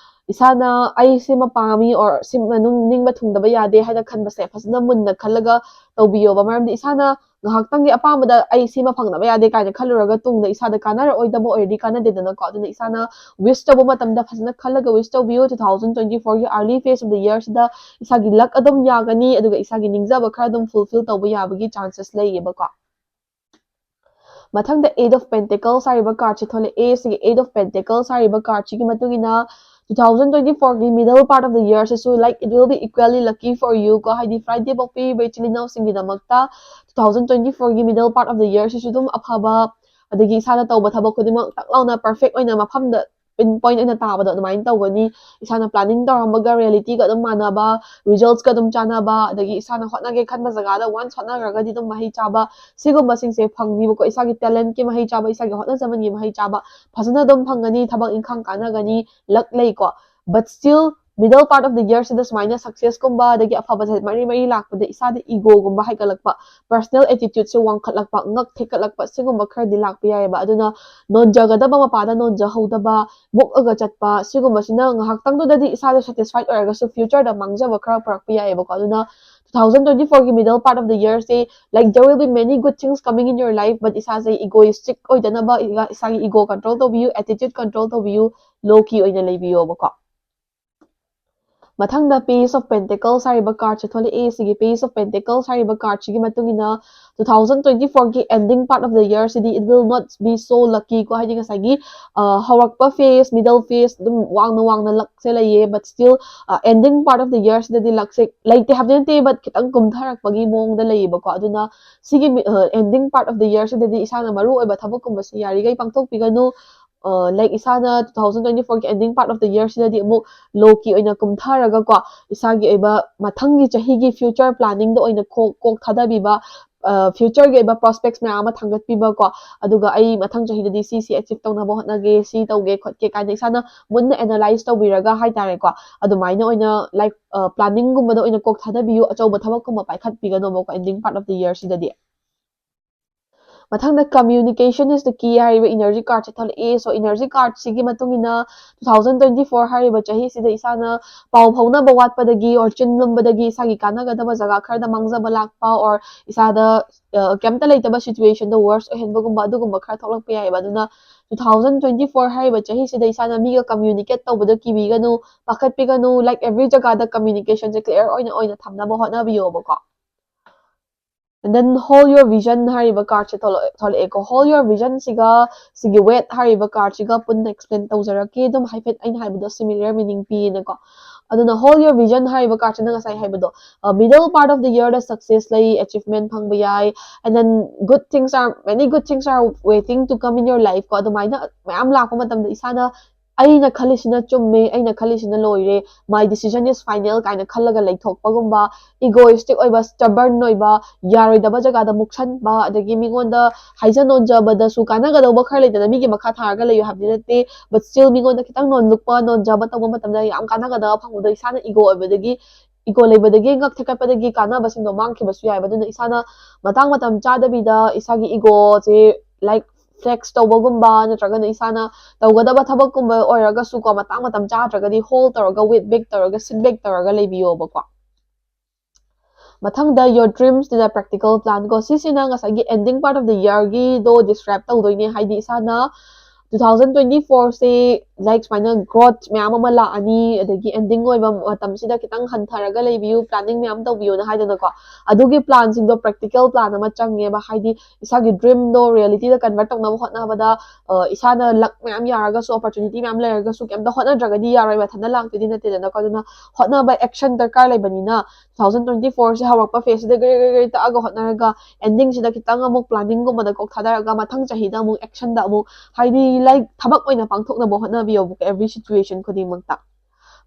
ꯏꯁꯥꯅ ꯑꯩ ꯁꯤꯃ ꯄꯥꯝꯃꯤ or ꯁꯤ ꯃꯅꯨꯡ ꯅꯤꯡꯕ ꯊꯨꯡꯗꯕ ꯌꯥꯗꯦ ꯍꯥꯏꯅ ꯈꯟꯕꯁꯦ ꯐꯖꯅ ꯃꯨꯟꯅ ꯈꯜꯂꯒ ꯇꯧꯕꯤꯌꯣꯕ꯫ ꯃꯔꯝꯗꯤ ꯏꯁꯥꯅ ꯉꯥꯏꯍꯥꯛꯇꯪꯒꯤ ꯑꯄꯥꯝꯕꯗ ꯑꯩ ꯁꯤꯃ ꯐꯪꯗꯕ ꯌꯥꯗꯦ ꯀꯥꯏꯅ ꯈꯜꯂꯨꯔꯒ ꯇꯨꯡꯗ ꯏꯁꯥꯗ ꯀꯥꯟꯅꯔꯛꯑꯣꯏꯗꯕ ꯑꯣꯏꯔꯗꯤ ꯀꯥꯟꯅꯗꯦꯗꯅꯀꯣ꯫ ꯑꯗꯨꯅ ꯏꯁꯥꯅ wish ꯇꯧꯕ ꯃꯇꯝꯗ ꯐꯖꯅ ꯈꯜꯂꯒ wish ꯇꯧꯕꯤꯌꯨ꯫ Two thousand twenty fourꯒꯤ early phase of the yearꯁꯤꯗ ꯏꯁꯥꯒꯤ luck ꯑꯗꯨꯝ ꯌꯥꯒꯅꯤ, ꯑꯗꯨꯒ ꯏꯁꯥꯒꯤ ꯅꯤꯡꯖꯕ ꯈꯔ ꯑꯗꯨꯝ fulfill ꯇꯧꯕ ꯌꯥꯕꯒꯤ chances ꯂꯩꯌꯦꯕꯀꯣ꯫ ꯃꯊꯪꯗ Eight of Pentacles ꯍꯥꯏꯔꯤꯕ cardꯁꯦ ꯊꯣꯛꯂꯛꯑꯦ꯫ ꯁꯤꯒꯤ Eight of Pentacles ꯍꯥꯏꯔꯤꯕ cardꯁꯤꯒꯤ ꯃꯇꯨꯡ ꯏꯟꯅ two thousand twenty fourꯒꯤ middle part of the yearꯁꯤꯁꯨ, like, it will be equally lucky for you ꯀꯣ, ꯍꯥꯏꯗꯤ Friday ꯄꯣꯛꯄꯤꯔꯤꯕ ꯏꯆꯤꯜ ꯏꯅꯥꯎꯁꯤꯡꯒꯤꯗꯃꯛꯇ two thousand twenty fourꯒꯤ middle part of the yearꯁꯤꯁꯨ ꯑꯗꯨꯝ ꯑꯐꯕ, ꯑꯗꯒꯤ ꯏꯁꯥꯅ ꯇꯧꯕ ꯊꯕꯛ ꯈꯨꯗꯤꯡꯃꯛ ꯇꯛ ꯂꯥꯎꯅ perfect ꯑꯣꯏꯅ ꯃꯐꯝꯗ pinpoint ꯑꯣꯏꯅ ꯇꯥꯕꯗꯣ ꯑꯗꯨꯃꯥꯏꯅ ꯇꯧꯒꯅꯤ꯫ ꯏꯁꯥꯅ planning ꯇꯧꯔꯝꯕꯒ reality ꯒ ꯑꯗꯨꯝ ꯃꯥꯟꯅꯕ, results ꯀ ꯑꯗꯨꯝ ꯆꯥꯟꯅꯕ, ꯑꯗꯒꯤ ꯏꯁꯥꯅ ꯍꯣꯠꯅꯒꯦ ꯈꯟꯕ ꯖꯒꯥꯗ once ꯍꯣꯠꯅꯈ꯭ꯔꯒꯗꯤ ꯑꯗꯨꯝ ꯃꯍꯩ ꯆꯥꯕ, ꯁꯤꯒꯨꯝꯕꯁꯤꯡꯁꯦ ꯐꯪꯅꯤꯕꯀꯣ꯫ ꯏꯁꯥꯒꯤ talent ꯀꯤ ꯃꯍꯩ ꯆꯥꯕ, ꯏꯁꯥꯒꯤ ꯍꯣꯠꯅꯖꯃꯟꯒꯤ ꯃꯍꯩ ꯆꯥꯕ ꯐꯖꯅ ꯑꯗꯨꯝ ꯐꯪꯒꯅꯤ, ꯊꯕꯛ ꯏꯪꯈꯥꯡ ꯀꯥꯟꯅꯒꯅꯤ, luck ꯂꯩꯀꯣ꯫ But still middle part of the year ꯁꯤꯗ ꯁꯨꯃꯥꯏꯅ success ꯀꯨꯝꯕ ꯑꯗꯒꯤ ꯑꯐꯕꯁꯦ ꯃꯔꯤ ꯃꯔꯤ ꯂꯥꯛꯄꯗ ꯏꯁꯥꯗ ego ꯒꯨꯝꯕ ꯍꯥꯏꯒꯠꯂꯛꯄ, personal attitude ꯁꯦ ꯋꯥꯡꯈꯠꯂꯛꯄ, ꯉꯛ ꯊꯦꯛꯀꯠꯂꯛꯄ, ꯁꯤꯒꯨꯝꯕ ꯈꯔꯗꯤ ꯂꯥꯛꯄ ꯌꯥꯏꯑꯕ꯫ ꯑꯗꯨꯅ ꯅꯣꯟꯖꯒꯗꯕ ꯃꯄꯥꯗ ꯅꯣꯟꯖꯍꯧꯗꯕ, ꯃꯨꯛꯑꯒ ꯆꯠꯄ, ꯁꯤꯒꯨꯝꯕꯁꯤꯅ ꯉꯥꯏꯍꯥꯛꯇꯪꯗꯨꯗꯗꯤ ꯏꯁꯥꯗ satisfied ꯑꯣꯏꯔꯒꯁꯨ future ꯗ ꯃꯥꯡꯖꯕ ꯈꯔ ꯄꯨꯔꯛꯄ ꯌꯥꯏꯑꯕꯀꯣ꯫ ꯑꯗꯨꯅ two thousand twenty four ꯒꯤ middle part of the year say, like, there will be many good things coming in your life, but ꯏꯁꯥꯁꯦ egoistic ꯑꯣꯏꯗꯅꯕ, ꯏꯁꯥꯒꯤ ego control ꯇꯧꯕꯤꯌꯨ, attitude control ꯇꯧꯕꯤꯌꯨ, low key ꯑꯣꯏꯅ ꯂꯩꯕꯤꯌꯣꯕꯀꯣ꯫ ꯃꯊꯪꯗ Page of Pentacles ꯍꯥꯏꯔꯤꯕ card ꯁꯦ ꯊꯣꯛꯂꯛꯑꯦ꯫ ꯁꯤꯒꯤ Page of Pentacles ꯍꯥꯏꯔꯤꯕ card ꯁꯤꯒꯤ ꯃꯇꯨꯡ ꯏꯟꯅ two thousand twenty four ꯒꯤ ending part of the year CD it will not be so lucky ꯀꯣ, ꯍꯥꯏꯗꯤ ꯉꯁꯥꯏꯒꯤ, ꯑ, ꯍꯧꯔꯛꯄ phase, middle phase ꯑꯗꯨꯝ ꯋꯥꯡꯅ ꯋꯥꯡꯅ luck ꯁꯦ ꯂꯩꯌꯦ, but still, ꯑ, ending part of the year ꯁꯤꯗꯗꯤ luck ꯁꯦ ꯂꯩꯇꯦ ꯍꯥꯏꯕꯗꯤ ꯅꯠꯇꯦ, but ꯈꯤꯇꯪ ꯀꯨꯝꯊꯔꯛꯄꯒꯤ ꯃꯑꯣꯡꯗ ꯂꯩꯌꯦꯕꯀꯣ꯫ ꯑꯗꯨꯅ ꯁꯤꯒꯤ ꯃꯤ-, ꯑ, ending part of the year ꯁꯤꯗꯗꯤ ꯏꯁꯥꯅ ꯃꯔꯨ ꯑꯣꯏꯕ ꯊꯕꯛꯀꯨꯝꯕꯁꯤ ꯌꯥꯔꯤꯈꯩ ꯄꯥꯡꯊꯣꯛꯄꯤꯒꯅꯨ꯫ ꯑ, like, ꯏꯁꯥꯅ two thousand twenty four ꯒꯤ ending part of the year ꯁꯤꯗꯗꯤ ꯑꯃꯨꯛ low key ꯑꯣꯏꯅ ꯀꯨꯝꯊꯔꯒꯀꯣ, ꯏꯁꯥꯒꯤ ꯑꯣꯏꯕ ꯃꯊꯪꯒꯤ ꯆꯍꯤꯒꯤ future planning ꯗ ꯑꯣꯏꯅ ꯀꯣꯛ, ꯀꯣꯛ ꯊꯥꯗꯕꯤꯕ, ꯑ, future ꯒꯤ ꯑꯣꯏꯕ prospects ꯃꯌꯥꯝ ꯑꯃ ꯊꯥꯡꯒꯠꯄꯤꯕꯀꯣ꯫ ꯑꯗꯨꯒ ꯑꯩ ꯃꯊꯪ ꯆꯍꯤꯗꯗꯤ ꯁꯤ, ꯁꯤ achieve ꯇꯧꯅꯕ ꯍꯣꯠꯅꯒꯦ, ꯁꯤ ꯇꯧꯒꯦ ꯈꯣꯠꯀꯦ ꯀꯥꯏꯅ ꯏꯁꯥꯅ ꯃꯨꯟꯅ analyze ꯇꯧꯕꯤꯔꯒ ꯍꯥꯏꯇꯥꯔꯦꯀꯣ, ꯑꯗꯨꯃꯥꯏꯅ ꯑꯣꯏꯅ, like, ꯑ, planning ꯒꯨꯝꯕꯗ ꯑꯣꯏꯅ ꯀꯣꯛ ꯊꯥꯗꯕꯤꯌꯨ, ꯑꯆꯧꯕ ꯊꯕꯛꯀꯨꯝꯕ ꯄꯥꯏꯈꯠꯄꯤꯒꯅꯣꯕꯀꯣ ending part of the year ꯁꯤꯗꯗꯤ꯫ ꯃꯊꯪꯗ Communication is the key ꯍꯥꯏꯔꯤꯕ energy card ꯁꯦ ꯊꯣꯛꯂꯛꯑꯦ꯫ So energy card ꯁꯤꯒꯤ ꯃꯇꯨꯡ ꯏꯟꯅ two thousand twenty four ꯍꯥꯏꯔꯤꯕ ꯆꯍꯤꯁꯤꯗ ꯏꯁꯥꯅ ꯄꯥꯎ ꯐꯥꯎꯅꯕ ꯋꯥꯠꯄꯗꯒꯤ or ꯆꯤꯟ ꯂꯨꯝꯕꯗꯒꯤ ꯏꯁꯥꯒꯤ ꯀꯥꯟꯅꯒꯗꯕ ꯖꯒꯥ ꯈꯔꯗ ꯃꯥꯡꯖꯕ ꯂꯥꯛꯄ or ꯏꯁꯥꯗ, ꯑ, ꯀꯩꯝꯇ ꯂꯩꯇꯕ situation ꯗ worse ꯑꯣꯏꯍꯟꯕꯒꯨꯝꯕ ꯑꯗꯨꯒꯨꯝꯕ ꯈꯔ ꯊꯣꯛꯂꯛꯄ ꯌꯥꯏꯑꯕ꯫ ꯑꯗꯨꯅ two thousand twenty four ꯍꯥꯏꯔꯤꯕ ꯆꯍꯤꯁꯤꯗ ꯏꯁꯥꯅ ꯃꯤꯒ communicate ꯇꯧꯕꯗ ꯀꯤꯕꯤꯒꯅꯨ, ꯄꯥꯈꯠꯄꯤꯒꯅꯨ, like, every ꯖꯒꯥꯗ communication ꯁꯦ clear ꯑꯣꯏꯅ, ꯑꯣꯏꯅ ꯊꯝꯅꯕ ꯍꯣꯠꯅꯕꯤꯌꯣꯕꯀꯣ꯫ And then Hold Your Vision ꯍꯥꯏꯔꯤꯕ card ꯁꯦ ꯊꯣꯛꯂꯛ-, ꯊꯣꯛꯂꯛꯑꯦꯀꯣ꯫ Hold Your Vision ꯁꯤꯒ ꯁꯤꯒꯤ Weight ꯍꯥꯏꯔꯤꯕ card ꯁꯤꯒ ꯄꯨꯟꯅ explain ꯇꯧꯖꯔꯛꯀꯦ꯫ ꯑꯗꯨꯝ ꯍꯥꯏꯐꯦꯠ ꯑꯩꯅ ꯍꯥꯏꯕꯗꯣ similar meaning ꯄꯤꯌꯦꯅꯀꯣ꯫ ꯑꯗꯨꯅ Hold Your Vision ꯍꯥꯏꯔꯤꯕ card ꯁꯤꯅ ꯉꯁꯥꯏ ꯍꯥꯏꯕꯗꯣ, ꯑ, middle part of the year the success ꯂꯩ, achievement ꯐꯪꯕ ꯌꯥꯏ, and then good things are, many good things are waiting to come in your life ꯀꯣ꯫ ꯑꯗꯨꯃꯥꯏꯅ ꯃꯌꯥꯝ ꯂꯥꯛꯄ ꯃꯇꯝꯗ ꯏꯁꯥꯅ ꯑꯩꯅ ꯈꯜꯂꯤꯁꯤꯅ ꯆꯨꯝꯃꯦ, ꯑꯩꯅ ꯈꯜꯂꯤꯁꯤꯅ ꯂꯣꯏꯔꯦ, my decision is final ꯀꯥꯏꯅ ꯈꯜꯂꯒ ꯂꯩꯊꯣꯛꯄꯒꯨꯝꯕ, egoistic ꯑꯣꯏꯕ, stubborn ꯑꯣꯏꯕ, ꯌꯥꯔꯣꯏꯗꯕ ꯖꯒꯥꯗ ꯃꯨꯛꯁꯟꯕ, ꯑꯗꯒꯤ ꯃꯤꯉꯣꯟꯗ ꯍꯥꯏꯖ ꯅꯣꯟꯖꯕꯗꯁꯨ ꯀꯥꯟꯅꯒꯗꯧꯕ ꯈꯔ ꯂꯩꯗꯅ, ꯃꯤꯒꯤ ꯃꯈꯥ ꯊꯥꯔꯒ ꯂꯩꯌꯨ ꯍꯥꯏꯕꯗꯤ ꯅꯠꯇꯦ, but still ꯃꯤꯉꯣꯟꯗ ꯈꯤꯇꯪ ꯅꯣꯟꯂꯨꯛꯄ ꯅꯣꯟꯖꯕ ꯇꯧꯕ ꯃꯇꯝꯗ ꯌꯥꯝ ꯀꯥꯟꯅꯒꯗꯕ ꯐꯪꯕꯗꯣ ꯏꯁꯥꯅ ego ꯑꯣꯏꯕꯗꯒꯤ, ego ꯂꯩꯕꯗꯒꯤ ꯉꯛ ꯊꯦꯛꯀꯠꯄꯗꯒꯤ ꯀꯥꯟꯅꯕꯁꯤꯡꯗꯣ ꯃꯥꯡꯈꯤꯕꯁꯨ ꯌꯥꯏꯕ꯫ ꯑꯗꯨꯅ ꯏꯁꯥꯅ ꯃꯇꯥꯡ ꯃꯇꯝ ꯆꯥꯗꯕꯤꯗ ꯏꯁꯥꯒꯤ egoꯁꯦ, like, flex ꯇꯧꯕꯒꯨꯝꯕ ꯅꯠꯇ꯭ꯔꯒꯅ ꯏꯁꯥꯅ ꯇꯧꯒꯗꯕ ꯊꯕꯛꯀꯨꯝꯕ ꯑꯣꯏꯔꯒꯁꯨꯀꯣ, ꯃꯇꯥꯡ ꯃꯇꯝ ꯆꯥꯗ꯭ꯔꯒꯗꯤ hold ꯇꯧꯔꯒ, wait back ꯇꯧꯔꯒ, sit back ꯇꯧꯔꯒ ꯂꯩꯕꯤꯌꯣꯕꯀꯣ꯫ ꯃꯊꯪꯗ your dreams to the practical plan ꯀꯣ, ꯁꯤꯁꯤꯅ ꯉꯁꯥꯏꯒꯤ ending part of the yearꯒꯤꯗꯣ describe ꯇꯧꯗꯣꯏꯅꯦ꯫ ꯍꯥꯏꯗꯤ ꯏꯁꯥꯅ two thousand twenty fourꯁꯦ, like, ꯁꯨꯃꯥꯏꯅ growth ꯃꯌꯥꯝ ꯑꯃ ꯂꯥꯛꯑꯅꯤ, ꯑꯗꯒꯤ ending ꯑꯣꯏꯕ ꯃꯇꯝꯁꯤꯗ ꯈꯤꯇꯪ ꯍꯟꯊꯔꯒ ꯂꯩꯕꯤꯌꯨ, planning ꯃꯌꯥꯝ ꯇꯧꯕꯤꯌꯨꯅ ꯍꯥꯏꯗꯅꯀꯣ꯫ ꯑꯗꯨꯒꯤ planꯁꯤꯡꯗꯣ practical plan ꯑꯃ ꯆꯪꯉꯦꯕ꯫ ꯍꯥꯏꯗꯤ ꯏꯁꯥꯒꯤ dreamꯗꯣ realityꯗ convert ꯇꯧꯅꯕ ꯍꯣꯠꯅꯕꯗ, ꯑ, ꯏꯁꯥꯅ luck ꯃꯌꯥꯝ ꯌꯥꯔꯒꯁꯨ, opportunity ꯃꯌꯥꯝ ꯂꯩꯔꯒꯁꯨ ꯀꯩꯝꯇ ꯍꯣꯠꯅꯗ꯭ꯔꯒꯗꯤ ꯌꯥꯔꯣꯏ, ꯃꯊꯟꯇ ꯂꯥꯛꯇꯣꯏꯗꯤ ꯅꯠꯇꯦꯗꯅꯀꯣ꯫ ꯑꯗꯨꯅ ꯍꯣꯠꯅꯕ, action ꯗꯔꯀꯥꯔ ꯂꯩꯕꯅꯤꯅ two thousand twenty fourꯁꯦ ꯍꯧꯔꯛꯄ phaseꯁꯤꯗ ꯒ꯭ꯔꯦ ꯒ꯭ꯔꯦ ꯒ꯭ꯔꯦ ꯇꯛꯑꯒ ꯍꯣꯠꯅꯔꯒ endingꯁꯤꯗ ꯈꯤꯇꯪ ꯑꯃꯨꯛ planningꯒꯨꯝꯕꯗ ꯀꯣꯛ ꯊꯥꯗꯔꯒ ꯃꯊꯪ ꯆꯍꯤꯗ ꯑꯃꯨꯛ actionꯗ ꯑꯃꯨꯛ, ꯍꯥꯏꯗꯤ, like, ꯊꯕꯛ ꯑꯣꯏꯅ ꯄꯥꯡꯊꯣꯛꯅꯕ ꯍꯣꯠꯅꯕꯤꯌꯣꯕꯀꯣ, every situation ꯈꯨꯗꯤꯡꯃꯛꯇ꯫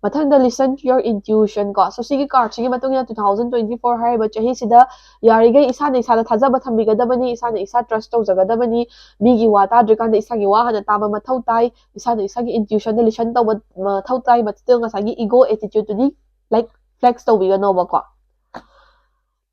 ꯃꯊꯪꯗ listen to your intuition ꯀꯣ꯫ So ꯁꯤꯒꯤ cardꯁꯤꯒꯤ ꯃꯇꯨꯡ ꯏꯟꯅ two thousand twenty four ꯍꯥꯏꯔꯤꯕ ꯆꯍꯤꯁꯤꯗ ꯌꯥꯔꯤꯈꯩ ꯏꯁꯥꯅ ꯏꯁꯥꯗ ꯊꯥꯖꯕ ꯊꯝꯕꯤꯒꯗꯕꯅꯤ, ꯏꯁꯥꯅ ꯏꯁꯥ trust ꯇꯧꯖꯒꯗꯕꯅꯤ, ꯃꯤꯒꯤ ꯋꯥ ꯇꯥꯗ꯭ꯔꯤꯀꯥꯟꯗ ꯏꯁꯥꯒꯤ ꯋꯥ ꯍꯥꯟꯅ ꯇꯥꯕ ꯃꯊꯧ ꯇꯥꯏ, ꯏꯁꯥꯅ ꯏꯁꯥꯒꯤ intuitionꯗ listen ꯇꯧꯕ ꯃꯊꯧ ꯇꯥꯏ, but still ꯉꯁꯥꯏꯒꯤ ego attitudeꯇꯨꯗꯤ, like, flex ꯇꯧꯕꯤꯒꯅꯣꯕꯀꯣ꯫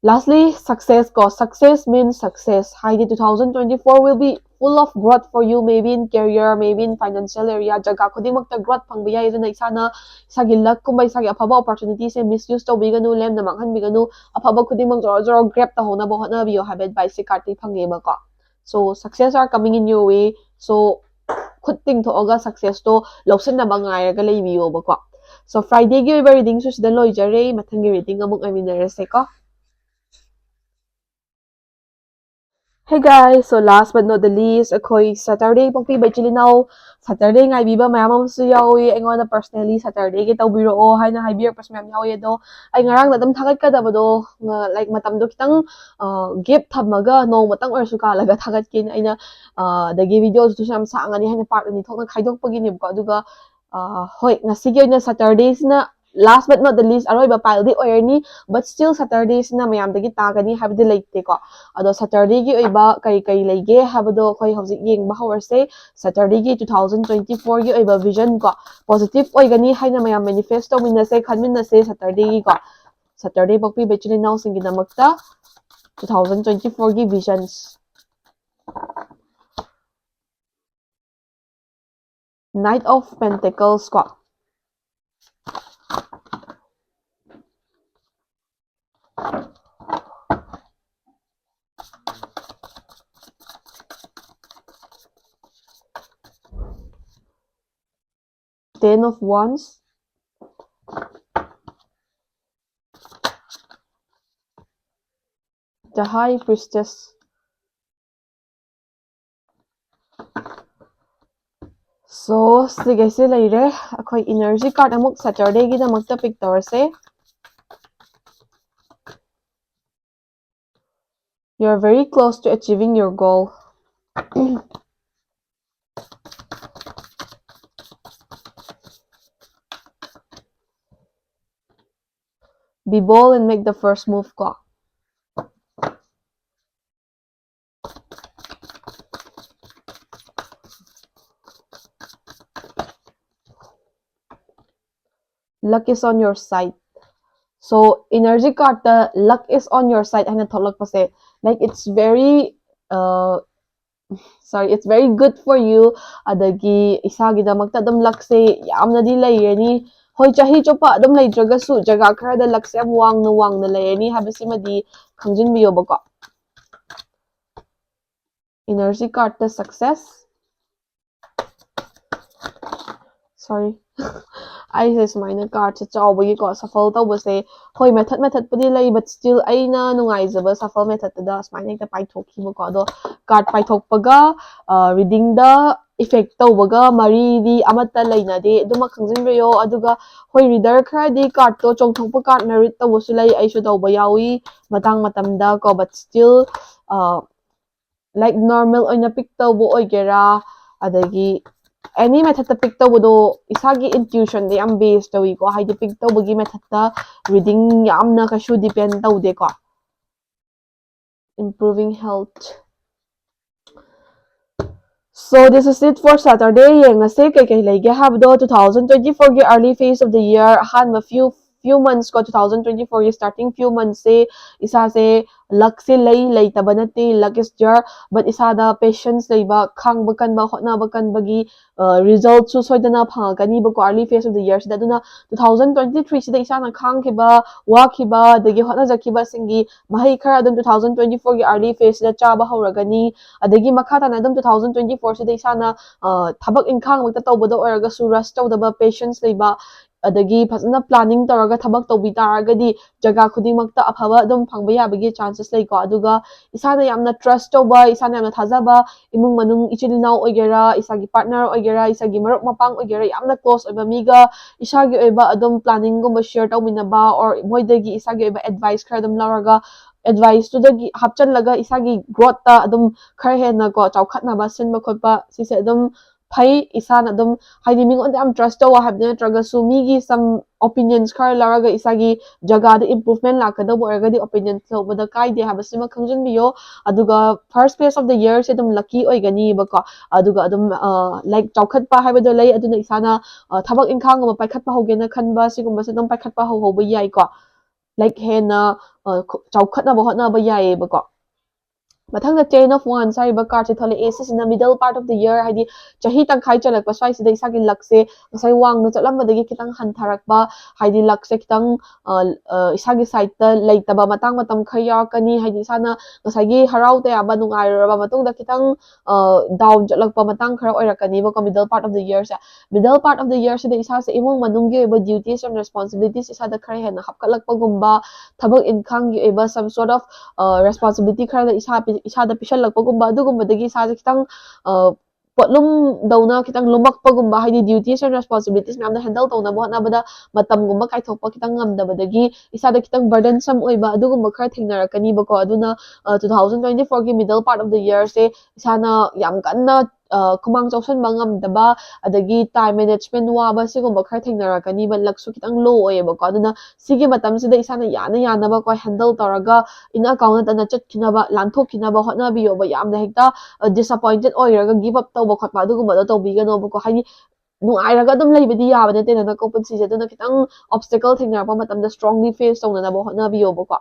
Lastly, success ꯀꯣ, success means success꯫ ꯍꯥꯏꯗꯤ two thousand twenty four will be full of growth for you, maybe in career, maybe in financial area, ꯖꯒꯥ ꯈꯨꯗꯤꯡꯃꯛꯇ growth ꯐꯪꯕ ꯌꯥꯏ꯫ ꯑꯗꯨꯅ ꯏꯁꯥꯅ ꯏꯁꯥꯒꯤ luckꯀꯨꯝꯕ, ꯏꯁꯥꯒꯤ ꯑꯐꯕ opportunityꯁꯦ misuse ꯇꯧꯕꯤꯒꯅꯨ, ꯂꯦꯝꯅ ꯃꯥꯡꯍꯟꯕꯤꯒꯅꯨ, ꯑꯐꯕ ꯈꯨꯗꯤꯡꯃꯛ ꯖꯣꯔꯣ ꯖꯣꯔꯣ grab ꯇꯧꯍꯧꯅꯕ ꯍꯣꯠꯅꯕꯤꯌꯣ ꯍꯥꯏꯕ adviceꯁꯦ cardꯇꯒꯤ ꯐꯪꯉꯦꯕꯀꯣ꯫ So success are coming in your way, so ꯈꯨꯠ ꯇꯤꯡꯊꯣꯛꯑꯒ successꯇꯣ ꯂꯧꯁꯤꯟꯅꯕ ꯉꯥꯏꯔꯒ ꯂꯩꯕꯤꯌꯣꯕꯀꯣ꯫ So Fridayꯒꯤ ꯑꯣꯏꯕ readingꯁꯨ ꯁꯤꯗ ꯂꯣꯏꯖꯔꯦ, ꯃꯊꯪꯒꯤ reading ꯑꯃꯨꯛ ꯉꯥꯏꯃꯤꯟꯅꯔꯁꯦꯀꯣ꯫ Hey guys, so last but not the least, ꯑꯩꯈꯣꯏ Saturday ꯄꯣꯛꯄꯤꯕ ꯏꯆꯤꯜ ꯏꯅꯥꯎ, Saturday ꯉꯥꯏꯕꯤꯕ ꯃꯌꯥꯝ ꯑꯃꯁꯨ ꯌꯥꯎꯏ꯫ ꯑꯩꯉꯣꯟꯗ personally Saturdayꯒꯤ ꯇꯧꯕꯤꯔꯛꯑꯣ ꯍꯥꯏꯅ ꯍꯥꯏꯕꯤꯔꯛꯄꯁꯨ ꯃꯌꯥꯝ ꯌꯥꯎꯏ꯫ ꯑꯗꯣ ꯑꯩ ꯉꯔꯥꯡꯗ ꯑꯗꯨꯝ ꯊꯥꯒꯠꯀꯗꯕꯗꯣ, ꯉ-, like, ꯃꯇꯝꯗꯣ ꯈꯤꯇꯪ, ꯑ, gap ꯊꯝꯃꯒ ꯅꯣꯡꯃꯇꯪ ꯑꯣꯏꯔꯁꯨ ꯀꯥꯜꯂꯒ ꯊꯥꯒꯠꯀꯦꯅ ꯑꯩꯅ, ꯑ, ꯑꯗꯒꯤ videoꯁꯤꯁꯨ ꯌꯥꯝ ꯁꯥꯡꯉꯅꯤ ꯍꯥꯏꯅ part ꯑꯅꯤ ꯊꯣꯛꯅ ꯈꯥꯏꯗꯣꯛꯄꯒꯤꯅꯦꯕꯀꯣ꯫ ꯑꯗꯨꯒ, ꯑ, ꯍꯣꯏ, ꯉꯁꯤꯒꯤ ꯑꯣꯏꯅ Saturdayꯁꯤꯅ last but not the least ꯑꯔꯣꯏꯕ pileꯗꯤ ꯑꯣꯏꯔꯅꯤ, but still Saturdayꯁꯤꯅ ꯃꯌꯥꯝꯗꯒꯤ ꯇꯥꯒꯅꯤ ꯍꯥꯏꯕꯗꯤ ꯂꯩꯇꯦꯀꯣ꯫ ꯑꯗꯣ Saturdayꯒꯤ ꯑꯣꯏꯕ ꯀꯔꯤ ꯀꯔꯤ ꯂꯩꯒꯦ ꯍꯥꯏꯕꯗꯣ ꯑꯩꯈꯣꯏ ꯍꯧꯖꯤꯛ ꯌꯦꯡꯕ ꯍꯧꯔꯁꯦ꯫ Saturdayꯒꯤ two thousand twenty fourꯒꯤ ꯑꯣꯏꯕ vision ꯀꯣ, positive ꯑꯣꯏꯒꯅꯤ ꯍꯥꯏꯅ ꯃꯌꯥꯝ manifest ꯇꯧꯃꯤꯟꯅꯁꯦ, ꯈꯟꯃꯤꯟꯅꯁꯦ Saturdayꯒꯤꯀꯣ꯫ Saturday ꯄꯣꯛꯄꯤꯕ ꯏꯆꯤꯜ ꯏꯅꯥꯎꯁꯤꯡꯒꯤꯗꯃꯛꯇ two thousand twenty fourꯒꯤ visions꯫ Knight of Pentacles ꯀꯣ꯫ Ten of Wands. The High Priestess. So, ꯁꯤꯈꯩꯁꯦ ꯂꯩꯔꯦ꯫ ꯑꯩꯈꯣꯏ energy card ꯑꯃꯨꯛ Saturdayꯒꯤꯗꯃꯛꯇ pick ꯇꯧꯔꯁꯦ꯫ You are very close to achieving your goal. Be bold and make the first move ꯀꯣ꯫ Luck is on your side. So, energy cardꯇ luck is on your side ꯍꯥꯏꯅ ꯊꯣꯛꯂꯛꯄꯁꯦ, like, it's very, uh, sorry, it's very good for you. ꯑꯗꯒꯤ ꯏꯁꯥꯒꯤꯗꯃꯛꯇ ꯑꯗꯨꯝ luckꯁꯦ ꯌꯥꯝꯅꯗꯤ ꯂꯩꯔꯅꯤ꯫ ꯍꯣꯏ, ꯆꯍꯤ ꯆꯨꯞꯄ ꯑꯗꯨꯝ ꯂꯩꯇ꯭ꯔꯒꯁꯨ ꯖꯒꯥ ꯈꯔꯗ luckꯁꯦ ꯌꯥꯝ ꯋꯥꯡꯅ ꯋꯥꯡꯅ ꯂꯩꯔꯅꯤ ꯍꯥꯏꯕꯁꯤꯃꯗꯤ ꯈꯪꯖꯤꯟꯕꯤꯌꯣꯕꯀꯣ꯫ Energy cardꯇ success. Sorry. ꯑꯩꯁꯦ ꯁꯨꯃꯥꯏꯅ cardꯁꯦ ꯆꯥꯎꯕꯒꯤꯀꯣ, shuffle ꯇꯧꯕꯁꯦ, ꯍꯣꯏ, method methodꯄꯨꯗꯤ ꯂꯩ, but still ꯑꯩꯅ ꯅꯨꯡꯉꯥꯏꯖꯕ shuffle methodꯇꯨꯗ ꯁꯨꯃꯥꯏꯅ ꯍꯦꯛꯇ ꯄꯥꯏꯊꯣꯛꯈꯤꯕꯀꯣ꯫ ꯑꯗꯣ card ꯄꯥꯏꯊꯣꯛꯄꯒ readingꯗ effect ꯇꯧꯕꯒ ꯃꯔꯤꯗꯤ ꯑꯃꯠꯇ ꯂꯩꯅꯗꯦ, ꯑꯗꯨꯃ ꯈꯪꯖꯤꯟꯕꯤꯌꯣ꯫ ꯑꯗꯨꯒ ꯍꯣꯏ, reader ꯈꯔꯗꯤ cardꯇꯣ ꯆꯣꯡꯊꯣꯛꯄ cardꯅ read ꯇꯧꯕꯁꯨ ꯂꯩ, ꯑꯩꯁꯨ ꯇꯧꯕ ꯌꯥꯎꯏ ꯃꯇꯥꯡ ꯃꯇꯝꯗ ꯀꯣ, but still like normal ꯑꯣꯏꯅ pick ꯇꯧꯕ ꯑꯣꯏꯒꯦꯔꯥ, ꯑꯗꯒꯤ any methodꯇ pick ꯇꯧꯕꯗꯣ ꯏꯁꯥꯒꯤ intuitionꯗ ꯌꯥꯝ base ꯇꯧꯏꯀꯣ, ꯍꯥꯏꯗꯤ pick ꯇꯧꯕꯒꯤ methodꯇ reading ꯌꯥꯝꯅ ꯀꯩꯁꯨ depend ꯇꯧꯗꯦꯀꯣ꯫ Improving health. So this is it for Saturday. ꯌꯦꯡꯉꯁꯦ ꯀꯩꯀꯩ ꯂꯩꯒꯦ ꯍꯥꯏꯕꯗꯣ꯫ Two thousand twenty fourꯒꯤ early phase of the year, ꯑꯍꯥꯟꯕ few few months ꯀꯣ, two thousand twenty fourꯒꯤ starting few monthsꯁꯦ ꯏꯁꯥꯁꯦ luckꯁꯦ ꯂꯩ, ꯂꯩꯇꯕ ꯅꯠꯇꯦ, luck is there, but ꯏꯁꯥꯗ patience ꯂꯩꯕ, ꯈꯥꯡꯕ ꯀꯟꯕ, ꯍꯣꯠꯅꯕ ꯀꯟꯕꯒꯤ resultꯁꯨ ꯁꯣꯏꯗꯅ ꯐꯪꯉꯛꯀꯅꯤꯕꯀꯣ early phase of the yearꯁꯤꯗ꯫ ꯑꯗꯨꯅ two thousand twenty threeꯁꯤꯗ ꯏꯁꯥꯅ ꯈꯥꯡꯈꯤꯕ, ꯋꯥꯈꯤꯕ, ꯑꯗꯒꯤ ꯍꯣꯠꯅꯖꯈꯤꯕꯁꯤꯡꯒꯤ ꯃꯍꯩ ꯈꯔ ꯑꯗꯨꯝ two thousand twenty fourꯒꯤ early phaseꯁꯤꯗ ꯆꯥꯕ ꯍꯧꯔꯒꯅꯤ꯫ ꯑꯗꯒꯤ ꯃꯈꯥ ꯇꯥꯅ ꯑꯗꯨꯝ two thousand twenty fourꯁꯤꯗ ꯏꯁꯥꯅ ꯊꯕꯛ ꯏꯪꯈꯥꯡꯃꯛꯇ ꯇꯧꯕꯗ ꯑꯣꯏꯔꯒꯁꯨ rush ꯇꯧꯗꯕ, patience ꯂꯩꯕ, ꯑꯗꯒꯤ ꯐꯖꯅ planning ꯇꯧꯔꯒ ꯊꯕꯛ ꯇꯧꯕꯤ ꯇꯥꯔꯒꯗꯤ ꯖꯒꯥ ꯈꯨꯗꯤꯡꯃꯛꯇ ꯑꯐꯕ ꯑꯗꯨꯝ ꯐꯪꯕ ꯌꯥꯕꯒꯤ chances ꯂꯩꯀꯣ꯫ ꯑꯗꯨꯒ ꯏꯁꯥꯅ ꯌꯥꯝꯅ trust ꯇꯧꯕ, ꯏꯁꯥꯅ ꯌꯥꯝꯅ ꯊꯥꯖꯕ ꯏꯃꯨꯡ ꯃꯅꯨꯡ, ꯏꯆꯤꯜ ꯏꯅꯥꯎ ꯑꯣꯏꯒꯦꯔꯥ, ꯏꯁꯥꯒꯤ partner ꯑꯣꯏꯒꯦꯔꯥ, ꯏꯁꯥꯒꯤ ꯃꯔꯨꯞ ꯃꯄꯥꯡ ꯑꯣꯏꯒꯦꯔꯥ, ꯌꯥꯝꯅ close ꯑꯣꯏꯕ ꯃꯤꯒ ꯏꯁꯥꯒꯤ ꯑꯣꯏꯕ ꯑꯗꯨꯝ planningꯒꯨꯝꯕ share ꯇꯧꯃꯤꯟꯅꯕ, or ꯃꯣꯏꯗꯒꯤ ꯏꯁꯥꯒꯤ ꯑꯣꯏꯕ advice ꯈꯔ ꯑꯗꯨꯝ ꯂꯧꯔꯒ adviceꯇꯨꯗꯒꯤ ꯍꯥꯞꯆꯤꯜꯂꯒ ꯏꯁꯥꯒꯤ growthꯇ ꯑꯗꯨꯝ ꯈꯔ ꯍꯦꯟꯅ ꯀꯣ ꯆꯥꯎꯈꯠꯅꯕ ꯁꯤꯟꯕ ꯈꯣꯠꯄ, ꯁꯤꯁꯦ ꯑꯗꯨꯝ ꯐꯩ꯫ ꯏꯁꯥꯅ ꯑꯗꯨꯝ ꯍꯥꯏꯗꯤ ꯃꯤꯉꯣꯟꯗ ꯌꯥꯝ trust ꯇꯧꯕ ꯍꯥꯏꯕꯗꯤ ꯅꯠꯇ꯭ꯔꯒꯁꯨ ꯃꯤꯒꯤ some opinions ꯈꯔ ꯂꯧꯔꯒ ꯏꯁꯥꯒꯤ ꯖꯒꯥꯗ improvement ꯂꯥꯛꯀꯗꯧꯕ ꯑꯣꯏꯔꯒꯗꯤ opinion ꯂꯧꯕꯗ ꯀꯥꯏꯗꯦ ꯍꯥꯏꯕꯁꯤꯃ ꯈꯪꯖꯤꯟꯕꯤꯌꯣ꯫ ꯑꯗꯨꯒ first phase of the yearꯁꯦ ꯑꯗꯨꯝ lucky ꯑꯣꯏꯒꯅꯤꯕꯀꯣ꯫ ꯑꯗꯨꯒ ꯑꯗꯨꯝ like ꯆꯥꯎꯈꯠꯄ ꯍꯥꯏꯕꯗꯣ ꯂꯩ, ꯑꯗꯨꯅ ꯏꯁꯥꯅ ꯊꯕꯛ ꯏꯪꯈꯥꯡꯒꯨꯝꯕ ꯄꯥꯏꯈꯠꯄ ꯍꯧꯒꯦꯅ ꯈꯟꯕ ꯁꯤꯒꯨꯝꯕꯁꯦ ꯑꯗꯨꯝ ꯄꯥꯏꯈꯠꯄ ꯍꯧꯍꯧꯕ ꯌꯥꯏꯀꯣ꯫ Like ꯍꯦꯟꯅ ꯆꯥꯎꯈꯠꯅꯕ ꯍꯣꯠꯅꯕ ꯌꯥꯏꯌꯦꯕꯀꯣ꯫ ꯃꯊꯪꯗ Ten of Wands ꯍꯥꯏꯔꯤꯕ card ꯁꯦ ꯊꯣꯛꯂꯛꯑꯦ꯫ ꯁꯤꯁꯤꯅ middle part of the year, ꯍꯥꯏꯗꯤ ꯆꯍꯤ ꯇꯪꯈꯥꯏ ꯆꯜꯂꯛꯄ ꯁ꯭ꯋꯥꯏꯁꯤꯗ ꯏꯁꯥꯒꯤ luck ꯁꯦ ꯉꯁꯥꯏ ꯋꯥꯡꯅ ꯆꯠꯂꯝꯕꯗꯒꯤ ꯈꯤꯇꯪ ꯍꯟꯊꯔꯛꯄ, ꯍꯥꯏꯗꯤ luck ꯁꯦ ꯈꯤꯇꯪ, ꯑ, ꯑ, ꯏꯁꯥꯒꯤ side ꯇ ꯂꯩꯇꯕ ꯃꯇꯥꯡ ꯃꯇꯝ ꯈꯔ ꯌꯥꯎꯔꯛꯀꯅꯤ꯫ ꯍꯥꯏꯗꯤ ꯏꯁꯥꯅ ꯉꯁꯥꯏꯒꯤ ꯍꯔꯥꯎ ꯇꯌꯥꯝꯕ ꯅꯨꯡꯉꯥꯏꯔꯨꯔꯕ ꯃꯇꯨꯡꯗ ꯈꯤꯇꯪ, ꯑ, down ꯆꯠꯂꯛꯄ ꯃꯇꯥꯡ ꯈꯔ ꯑꯣꯏꯔꯛꯀꯅꯤꯕꯀꯣ, middle part of the year say. Middle part of the year ꯁꯤꯗ ꯏꯁꯥꯁꯦ ꯏꯃꯨꯡ ꯃꯅꯨꯡꯒꯤ ꯑꯣꯏꯕ duties and responsibilities ꯏꯁꯥꯗ ꯈꯔ ꯍꯦꯟꯅ ꯍꯥꯞꯀꯠꯂꯛꯄꯒꯨꯝꯕ, ꯊꯕꯛ ꯏꯪꯈꯥꯡꯒꯤ ꯑꯣꯏꯕ some sort of, ꯑ, responsibility ꯈꯔꯗ ꯏꯁꯥ ꯄꯤ-, ꯏꯁꯥꯗ ꯄꯤꯁꯜꯂꯛꯄꯒꯨꯝꯕ, ꯑꯗꯨꯒꯨꯝꯕꯗꯒꯤ ꯏꯁꯥꯁꯦ ꯈꯤꯇꯪ, ꯑ, ꯄꯣꯠꯂꯨꯝꯗꯧꯅ ꯈꯤꯇꯪ ꯂꯨꯝꯃꯛꯄꯒꯨꯝꯕ, ꯍꯥꯏꯗꯤ duties and responsibilities ꯃꯌꯥꯝꯗꯣ handle ꯇꯧꯅꯕ ꯍꯣꯠꯅꯕꯗ ꯃꯇꯝꯒꯨꯝꯕ ꯀꯥꯏꯊꯣꯛꯄ ꯈꯤꯇꯪ ꯉꯝꯗꯕꯗꯒꯤ ꯏꯁꯥꯗ ꯈꯤꯇꯪ burdensome ꯑꯣꯏꯕ ꯑꯗꯨꯒꯨꯝꯕ ꯈꯔ ꯊꯦꯡꯅꯔꯛꯀꯅꯤꯕꯀꯣ꯫ ꯑꯗꯨꯅ, ꯑ, two thousand twenty four ꯒꯤ middle part of the year ꯁꯦ ꯏꯁꯥꯅ ꯌꯥꯝ ꯀꯟꯅ, ꯑ, ꯈꯨꯃꯥꯡ ꯆꯥꯎꯁꯟꯕ ꯉꯝꯗꯕ, ꯑꯗꯒꯤ time management ꯋꯥꯕ, ꯁꯤꯒꯨꯝꯕ ꯈꯔ ꯊꯦꯡꯅꯔꯛꯀꯅꯤꯕ꯫ Luck ꯁꯨ ꯈꯤꯇꯪ low ꯑꯣꯏꯌꯦꯕꯀꯣ꯫ ꯑꯗꯨꯅ ꯁꯤꯒꯤ ꯃꯇꯝꯁꯤꯗ ꯏꯁꯥꯅ ꯌꯥꯅ ꯌꯥꯅꯕꯀꯣ handle ꯇꯧꯔꯒ ꯏꯟ ꯑꯀꯥꯎ ꯅꯠꯇꯅ ꯆꯠꯈꯤꯅꯕ, ꯂꯥꯟꯊꯣꯛꯈꯤꯅꯕ ꯍꯣꯠꯅꯕꯤꯌꯣꯕ꯫ ꯌꯥꯝꯅ ꯍꯦꯛꯇ, ꯑ, disappointed ꯑꯣꯏꯔꯒ give up ꯇꯧꯕ ꯈꯣꯠꯄ ꯑꯗꯨꯒꯨꯝꯕꯗꯣ ꯇꯧꯕꯤꯒꯅꯣꯕꯀꯣ꯫ ꯍꯥꯏꯗꯤ ꯅꯨꯡꯉꯥꯏꯔꯒ ꯑꯗꯨꯝ ꯂꯩꯕꯗꯤ ꯌꯥꯕ ꯅꯠꯇꯦꯗꯅꯀꯣ ꯄꯨꯟꯁꯤꯁꯦ꯫ ꯑꯗꯨꯅ ꯈꯤꯇꯪ obstacle ꯊꯦꯡꯅꯔꯛꯄ ꯃꯇꯝꯗ strongly face ꯇꯧꯅꯅꯕ ꯍꯣꯠꯅꯕꯤꯌꯣꯕꯀꯣ꯫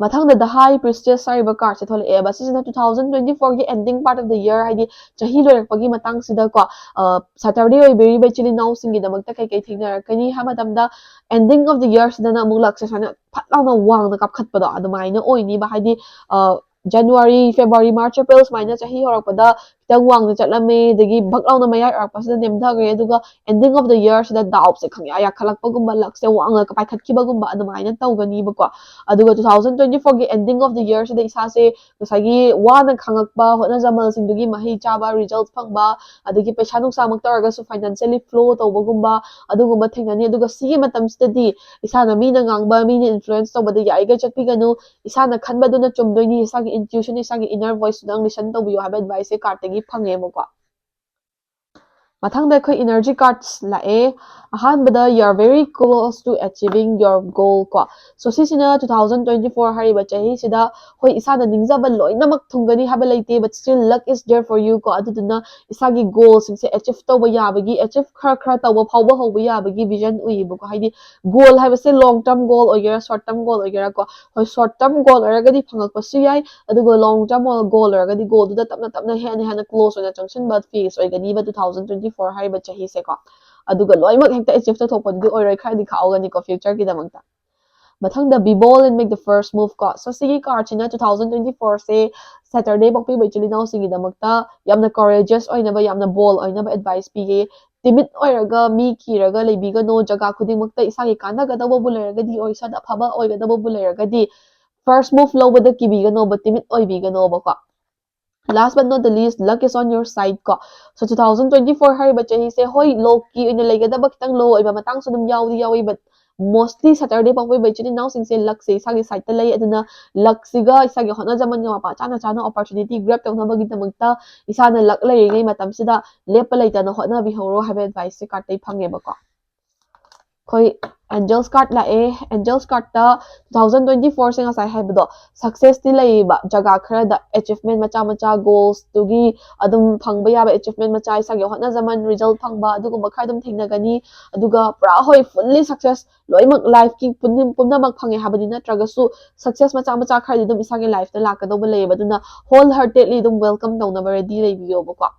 ꯃꯊꯪꯗ The High Priestess ꯍꯥꯏꯔꯤꯕ card ꯁꯦ ꯊꯣꯛꯂꯛꯑꯦꯕ꯫ ꯁꯤꯁꯤꯅ two thousand twenty four ꯒꯤ ending part of the year, ꯍꯥꯏꯗꯤ ꯆꯍꯤ ꯂꯣꯏꯔꯛꯄꯒꯤ ꯃꯇꯥꯡꯁꯤꯗꯀꯣ, ꯑ, Saturday ꯑꯣꯏꯕꯤꯔꯤꯕ ꯏꯆꯤꯜ ꯏꯅꯥꯎꯁꯤꯡꯒꯤꯗꯃꯛꯇ ꯀꯩ ꯀꯩ ꯊꯦꯡꯅꯔꯛꯀꯅꯤ ꯍꯥꯏꯕ ꯃꯇꯝꯗ, ending of the year ꯁꯤꯗꯅ ꯑꯃꯨꯛ luck ꯁꯦ ꯁꯨꯃꯥꯏꯅ ꯐꯠ ꯂꯥꯎꯅ ꯋꯥꯡꯅ ꯀꯥꯞꯈꯠꯄꯗꯣ ꯑꯗꯨꯃꯥꯏꯅ ꯑꯣꯏꯅꯤꯕ꯫ ꯍꯥꯏꯗꯤ, ꯑ, January, February, March, April ꯁꯨꯃꯥꯏꯅ ꯆꯍꯤ ꯍꯧꯔꯛꯄꯗ ꯈꯤꯇꯪ ꯋꯥꯡꯅ ꯆꯠꯂꯝꯃꯦ, ꯑꯗꯒꯤ ꯚꯛ ꯂꯥꯎꯅ ꯃꯌꯥꯏ ꯑꯣꯏꯔꯛꯄꯁꯤꯗ ꯅꯦꯝꯊꯈ꯭ꯔꯦ, ꯑꯗꯨꯒ ending of the year ꯁꯤꯗ ꯗꯥꯎꯁꯦ ꯈꯪꯌꯥ ꯌꯥꯈꯠꯂꯛꯄꯒꯨꯝꯕ, luck ꯁꯦ ꯋꯥꯡꯅ ꯄꯥꯏꯈꯠꯈꯤꯕꯒꯨꯝꯕ ꯑꯗꯨꯃꯥꯏꯅ ꯇꯧꯒꯅꯤꯕꯀꯣ꯫ ꯑꯗꯨꯒ two thousand twenty four ꯒꯤ ending of the year ꯁꯤꯗ ꯏꯁꯥꯁꯦ ꯉꯁꯥꯏꯒꯤ ꯋꯥꯅ ꯈꯥꯡꯉꯛꯄ ꯍꯣꯠꯅꯖꯃꯜꯁꯤꯡꯗꯨꯒꯤ ꯃꯍꯩ ꯆꯥꯕ, result ꯐꯪꯕ, ꯑꯗꯒꯤ ꯄꯩꯁꯥ ꯅꯨꯡꯁꯥꯃꯛꯇ ꯑꯣꯏꯔꯒꯁꯨ financially flow ꯇꯧꯕꯒꯨꯝꯕ ꯑꯗꯨꯒꯨꯝꯕ ꯊꯦꯡꯅꯅꯤ꯫ ꯑꯗꯨꯒ ꯁꯤꯒꯤ ꯃꯇꯝꯁꯤꯗꯗꯤ ꯏꯁꯥꯅ ꯃꯤꯅ ꯉꯥꯡꯕ, ꯃꯤꯅ influence ꯇꯧꯕꯗ ꯌꯥꯔꯤꯈꯩ ꯆꯠꯄꯤꯒꯅꯨ꯫ ꯏꯁꯥꯅ ꯈꯟꯕꯗꯨꯅ ꯆꯨꯝꯗꯣꯏꯅꯤ, ꯏꯁꯥꯒꯤ intuition, ꯏꯁꯥꯒꯤ inner voice ꯇꯨꯗꯪ listen ꯇꯧꯕꯤꯌꯨ ꯍꯥꯏꯕ advice ꯁꯦ card ꯇꯒꯤ ꯐꯪꯉꯦꯕꯀꯣ꯫ ꯃꯊꯪꯗ ꯑꯩꯈꯣꯏ energy cards ꯂꯥꯛꯑꯦ꯫ ꯑꯍꯥꯟꯕꯗ, you are very close to achieving your goal ꯀꯣ꯫ So ꯁꯤꯁꯤꯅ two thousand twenty four ꯍꯥꯏꯔꯤꯕ ꯆꯍꯤꯁꯤꯗ ꯍꯣꯏ, ꯏꯁꯥꯅ ꯅꯤꯡꯖꯕ ꯂꯣꯏꯅꯃꯛ ꯊꯨꯡꯒꯅꯤ ꯍꯥꯏꯕ ꯂꯩꯇꯦ, but still luck is there for you ꯀꯣ꯫ ꯑꯗꯨꯗꯨꯅ ꯏꯁꯥꯒꯤ goal ꯁꯤꯡꯁꯦ achieve ꯇꯧꯕ ꯌꯥꯕꯒꯤ, achieve ꯈꯔ ꯈꯔ ꯇꯧꯕ ꯐꯥꯎꯕ ꯍꯧꯕ ꯌꯥꯕꯒꯤ vision ꯎꯏꯌꯦꯕꯀꯣ꯫ ꯍꯥꯏꯗꯤ goal ꯍꯥꯏꯕꯁꯦ long term goal ꯑꯣꯏꯒꯦꯔꯥ, short term goal ꯑꯣꯏꯒꯦꯔꯥ ꯀꯣ꯫ ꯍꯣꯏ, short term goal ꯑꯣꯏꯔꯒꯗꯤ ꯐꯪꯉꯛꯄꯁꯨ ꯌꯥꯏ, ꯑꯗꯨꯒ long term goal ꯑꯣꯏꯔꯒꯗꯤ goal ꯗꯨꯗ ꯇꯞꯅ ꯇꯞꯅ ꯍꯦꯟꯅ ꯍꯦꯟꯅ close ꯑꯣꯏꯅ ꯆꯪꯁꯤꯟꯕ phase ꯑꯣꯏꯒꯅꯤꯕ two thousand twenty four ꯍꯥꯏꯔꯤꯕ ꯆꯍꯤꯁꯦꯀꯣ꯫ ꯑꯗꯨꯒ ꯂꯣꯏꯅꯃꯛ ꯍꯦꯛꯇ achieve ꯇꯧꯊꯣꯛꯄꯗꯨꯗꯤ ꯑꯣꯏꯔꯣꯏ, ꯈꯔꯗꯤ ꯈꯥꯛꯍꯧꯒꯅꯤꯀꯣ future ꯒꯤꯗꯃꯛꯇ꯫ ꯃꯊꯪꯗ, be bold and make the first move ꯀꯣ꯫ So ꯁꯤꯒꯤ card ꯁꯤꯅ two thousand twenty four ꯁꯦ Saturday ꯄꯣꯛꯄꯤꯕ ꯏꯆꯤꯜ ꯏꯅꯥꯎꯁꯤꯡꯒꯤꯗꯃꯛꯇ ꯌꯥꯝꯅ courageous ꯑꯣꯏꯅꯕ, ꯌꯥꯝꯅ bold ꯑꯣꯏꯅꯕ advice ꯄꯤꯌꯦ꯫ Timid ꯑꯣꯏꯔꯒ, ꯃꯤ ꯀꯤꯔꯒ ꯂꯩꯕꯤꯒꯅꯣ꯫ ꯖꯒꯥ ꯈꯨꯗꯤꯡꯃꯛꯇ ꯏꯁꯥꯒꯤ ꯀꯥꯟꯅꯒꯗꯕꯕꯨ ꯂꯩꯔꯒꯗꯤ, or ꯏꯁꯥꯗ ꯑꯐꯕ ꯑꯣꯏꯒꯗꯕꯕꯨ ꯂꯩꯔꯒꯗꯤ, first move ꯂꯧꯕꯗ ꯀꯤꯕꯤꯒꯅꯣꯕ, timid ꯑꯣꯏꯕꯤꯒꯅꯣꯕꯀꯣ꯫ Last but not the least, luck is on your side ꯀꯣ꯫ So two thousand twenty four ꯍꯥꯏꯔꯤꯕ ꯆꯍꯤꯁꯦ, ꯍꯣꯏ, lucky ꯑꯣꯏꯅ ꯂꯩꯒꯗꯕ ꯈꯤꯇꯪ low ꯑꯣꯏꯕ ꯃꯇꯥꯡꯁꯨ ꯑꯗꯨꯝ ꯌꯥꯎꯗꯤ ꯌꯥꯎꯏ, but mostly Saturday ꯄꯣꯛꯄꯤꯕ ꯏꯆꯤꯜ ꯏꯅꯥꯎꯁꯤꯡꯁꯦ luck ꯁꯦ ꯏꯁꯥꯒꯤ side ꯇ ꯂꯩ꯫ ꯑꯗꯨꯅ luck ꯁꯤꯒ ꯏꯁꯥꯒꯤ ꯍꯣꯠꯅꯖꯃꯟꯒ ꯃꯄꯥ ꯆꯥꯅ ꯆꯥꯅ opportunity grab ꯇꯧꯅꯕꯒꯤꯗꯃꯛꯇ ꯏꯁꯥꯅ luck ꯂꯩꯔꯤꯉꯩ ꯃꯇꯝꯁꯤꯗ ꯂꯦꯞꯄ ꯂꯩꯇꯅ ꯍꯣꯠꯅꯕꯤꯍꯧꯔꯣ ꯍꯥꯏꯕ advice ꯁꯦ card ꯇꯩ ꯐꯪꯉꯦꯕꯀꯣ꯫ ꯑꯩꯈꯣꯏ Angels card ꯂꯥꯛꯑꯦ꯫ Angels card ꯇ two thousand twenty four ꯁꯦ ꯉꯁꯥꯏ ꯍꯥꯏꯕꯗꯣ success ꯇꯤ ꯂꯩꯌꯦꯕ, ꯖꯒꯥ ꯈꯔꯗ achievement ꯃꯆꯥ ꯃꯆꯥ, goals ꯇꯨꯒꯤ ꯑꯗꯨꯝ ꯐꯪꯕ ꯌꯥꯕ achievement ꯃꯆꯥ, ꯏꯁꯥꯒꯤ ꯍꯣꯠꯅꯖꯃꯟ result ꯐꯪꯕ, ꯑꯗꯨꯒꯨꯝꯕ ꯈꯔ ꯑꯗꯨꯝ ꯊꯦꯡꯅꯒꯅꯤ꯫ ꯑꯗꯨꯒ ꯄꯨꯔꯥ ꯍꯣꯏ, fully success, ꯂꯣꯏꯅꯃꯛ life ꯀꯤ ꯄꯨꯝꯅ-, ꯄꯨꯝꯅꯃꯛ ꯐꯪꯉꯦ ꯍꯥꯏꯕꯗꯤ ꯅꯠꯇ꯭ꯔꯒꯁꯨ, success ꯃꯆꯥ ꯃꯆꯥ ꯈꯔꯗꯤ ꯑꯗꯨꯝ ꯏꯁꯥꯒꯤ life ꯇ ꯂꯥꯛꯀꯗꯧꯕ ꯂꯩꯌꯦꯕ꯫ ꯑꯗꯨꯅ whole heartedly ꯑꯗꯨꯝ welcome ꯇꯧꯅꯕ ready ꯂꯩꯕꯤꯌꯣꯕꯀꯣ꯫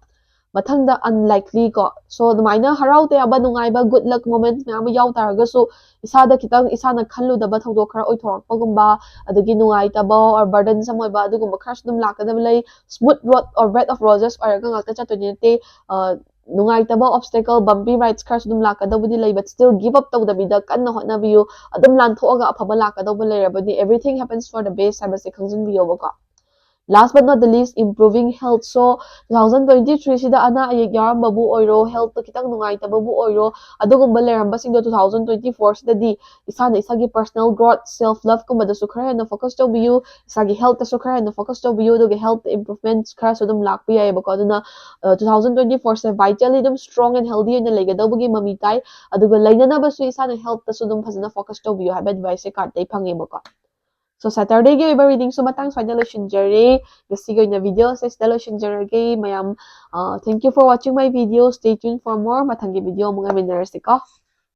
ꯃꯊꯪꯗ unlikely ꯀꯣ꯫ So ꯑꯗꯨꯃꯥꯏꯅ ꯍꯔꯥꯎ ꯇꯌꯥꯝꯕ, ꯅꯨꯡꯉꯥꯏꯕ, good luck moment ꯃꯌꯥꯝ ꯑꯃ ꯌꯥꯎ ꯇꯥꯔꯒꯁꯨ, ꯏꯁꯥꯗ ꯈꯤꯇꯪ ꯏꯁꯥꯅ ꯈꯜꯂꯨꯗꯕ ꯊꯧꯗꯣꯛ ꯈꯔ ꯑꯣꯏꯊꯣꯔꯛꯄꯒꯨꯝꯕ, ꯑꯗꯒꯤ ꯅꯨꯡꯉꯥꯏꯇꯕ or burdensome ꯑꯣꯏꯕ, ꯑꯗꯨꯒꯨꯝꯕ ꯈꯔꯁꯨ ꯑꯗꯨꯝ ꯂꯥꯛꯀꯗꯕ ꯂꯩ꯫ Smooth road or bed of roses ꯑꯣꯏꯔꯒ ꯉꯥꯛꯇ ꯆꯠꯇꯣꯏꯗꯤ ꯅꯠꯇꯦ꯫ ꯑ, ꯅꯨꯡꯉꯥꯏꯇꯕ, obstacle, bumpy rides ꯈꯔꯁꯨ ꯑꯗꯨꯝ ꯂꯥꯛꯀꯗꯕꯨꯗꯤ ꯂꯩ, but still give up ꯇꯧꯗꯕꯤꯗ ꯀꯟꯅ ꯍꯣꯠꯅꯕꯤꯌꯨ꯫ ꯑꯗꯨꯝ ꯂꯥꯟꯊꯣꯛꯑꯒ ꯑꯐꯕ ꯂꯥꯛꯀꯗꯧꯕ ꯂꯩꯔꯕꯅꯤ꯫ Everything happens for the best ꯍꯥꯏꯕꯁꯦ ꯈꯪꯖꯤꯟꯕꯤꯌꯣꯕꯀꯣ꯫ Last but not the least, improving health. So two thousand twenty three ꯁꯤꯗ ꯑꯅꯥ ꯑꯌꯦꯛ ꯌꯥꯎꯔꯝꯕꯕꯨ ꯑꯣꯏꯔꯣ, health ꯇ ꯈꯤꯇꯪ ꯅꯨꯡꯉꯥꯏꯇꯕꯕꯨ ꯑꯣꯏꯔꯣ, ꯑꯗꯨꯒꯨꯝꯕ ꯂꯩꯔꯝꯕꯁꯤꯡꯗꯣ two thousand twenty four ꯁꯤꯗꯗꯤ ꯏꯁꯥꯅ ꯏꯁꯥꯒꯤ personal growth, self love ꯀꯨꯝꯕꯗꯁꯨ ꯈꯔ ꯍꯦꯟꯅ focus ꯇꯧꯕꯤꯌꯨ, ꯏꯁꯥꯒꯤ health ꯇꯁꯨ ꯈꯔ ꯍꯦꯟꯅ focus ꯇꯧꯕꯤꯌꯨ, ꯑꯗꯨꯒ health improvement ꯈꯔꯁꯨ ꯑꯗꯨꯝ ꯂꯥꯛꯄ ꯌꯥꯏꯑꯕꯀꯣ꯫ ꯑꯗꯨꯅ two thousand twenty four ꯁꯦ vitally ꯑꯗꯨꯝ strong and healthy ꯑꯣꯏꯅ ꯂꯩꯒꯗꯧꯕꯒꯤ ꯃꯃꯤ ꯇꯥꯏ꯫ ꯑꯗꯨꯒ ꯂꯩꯅꯅꯕꯁꯨ ꯏꯁꯥꯅ health ꯇꯁꯨ ꯑꯗꯨꯝ ꯐꯖꯅ focus ꯇꯧꯕꯤꯌꯨ ꯍꯥꯏꯕ advice ꯁꯦ card ꯇꯩ ꯐꯪꯉꯦꯕꯀꯣ꯫ So Saturday ꯒꯤ ꯑꯣꯏꯕ reading ꯁꯨ ꯃꯇꯥꯡ ꯁ꯭ꯋꯥꯏꯗ ꯂꯣꯏꯁꯤꯟꯖꯔꯦ꯫ ꯉꯁꯤꯒꯤ ꯑꯣꯏꯅ video ꯁꯦ ꯁꯤꯗ ꯂꯣꯏꯁꯤꯟꯖꯔꯒꯦ ꯃꯌꯥꯝ꯫ Uh, thank you for watching my video. Stay tuned for more. ꯃꯊꯪꯒꯤ video ꯑꯃꯨꯛ ꯉꯥꯏꯃꯤꯟꯅꯔꯁꯤꯀꯣ꯫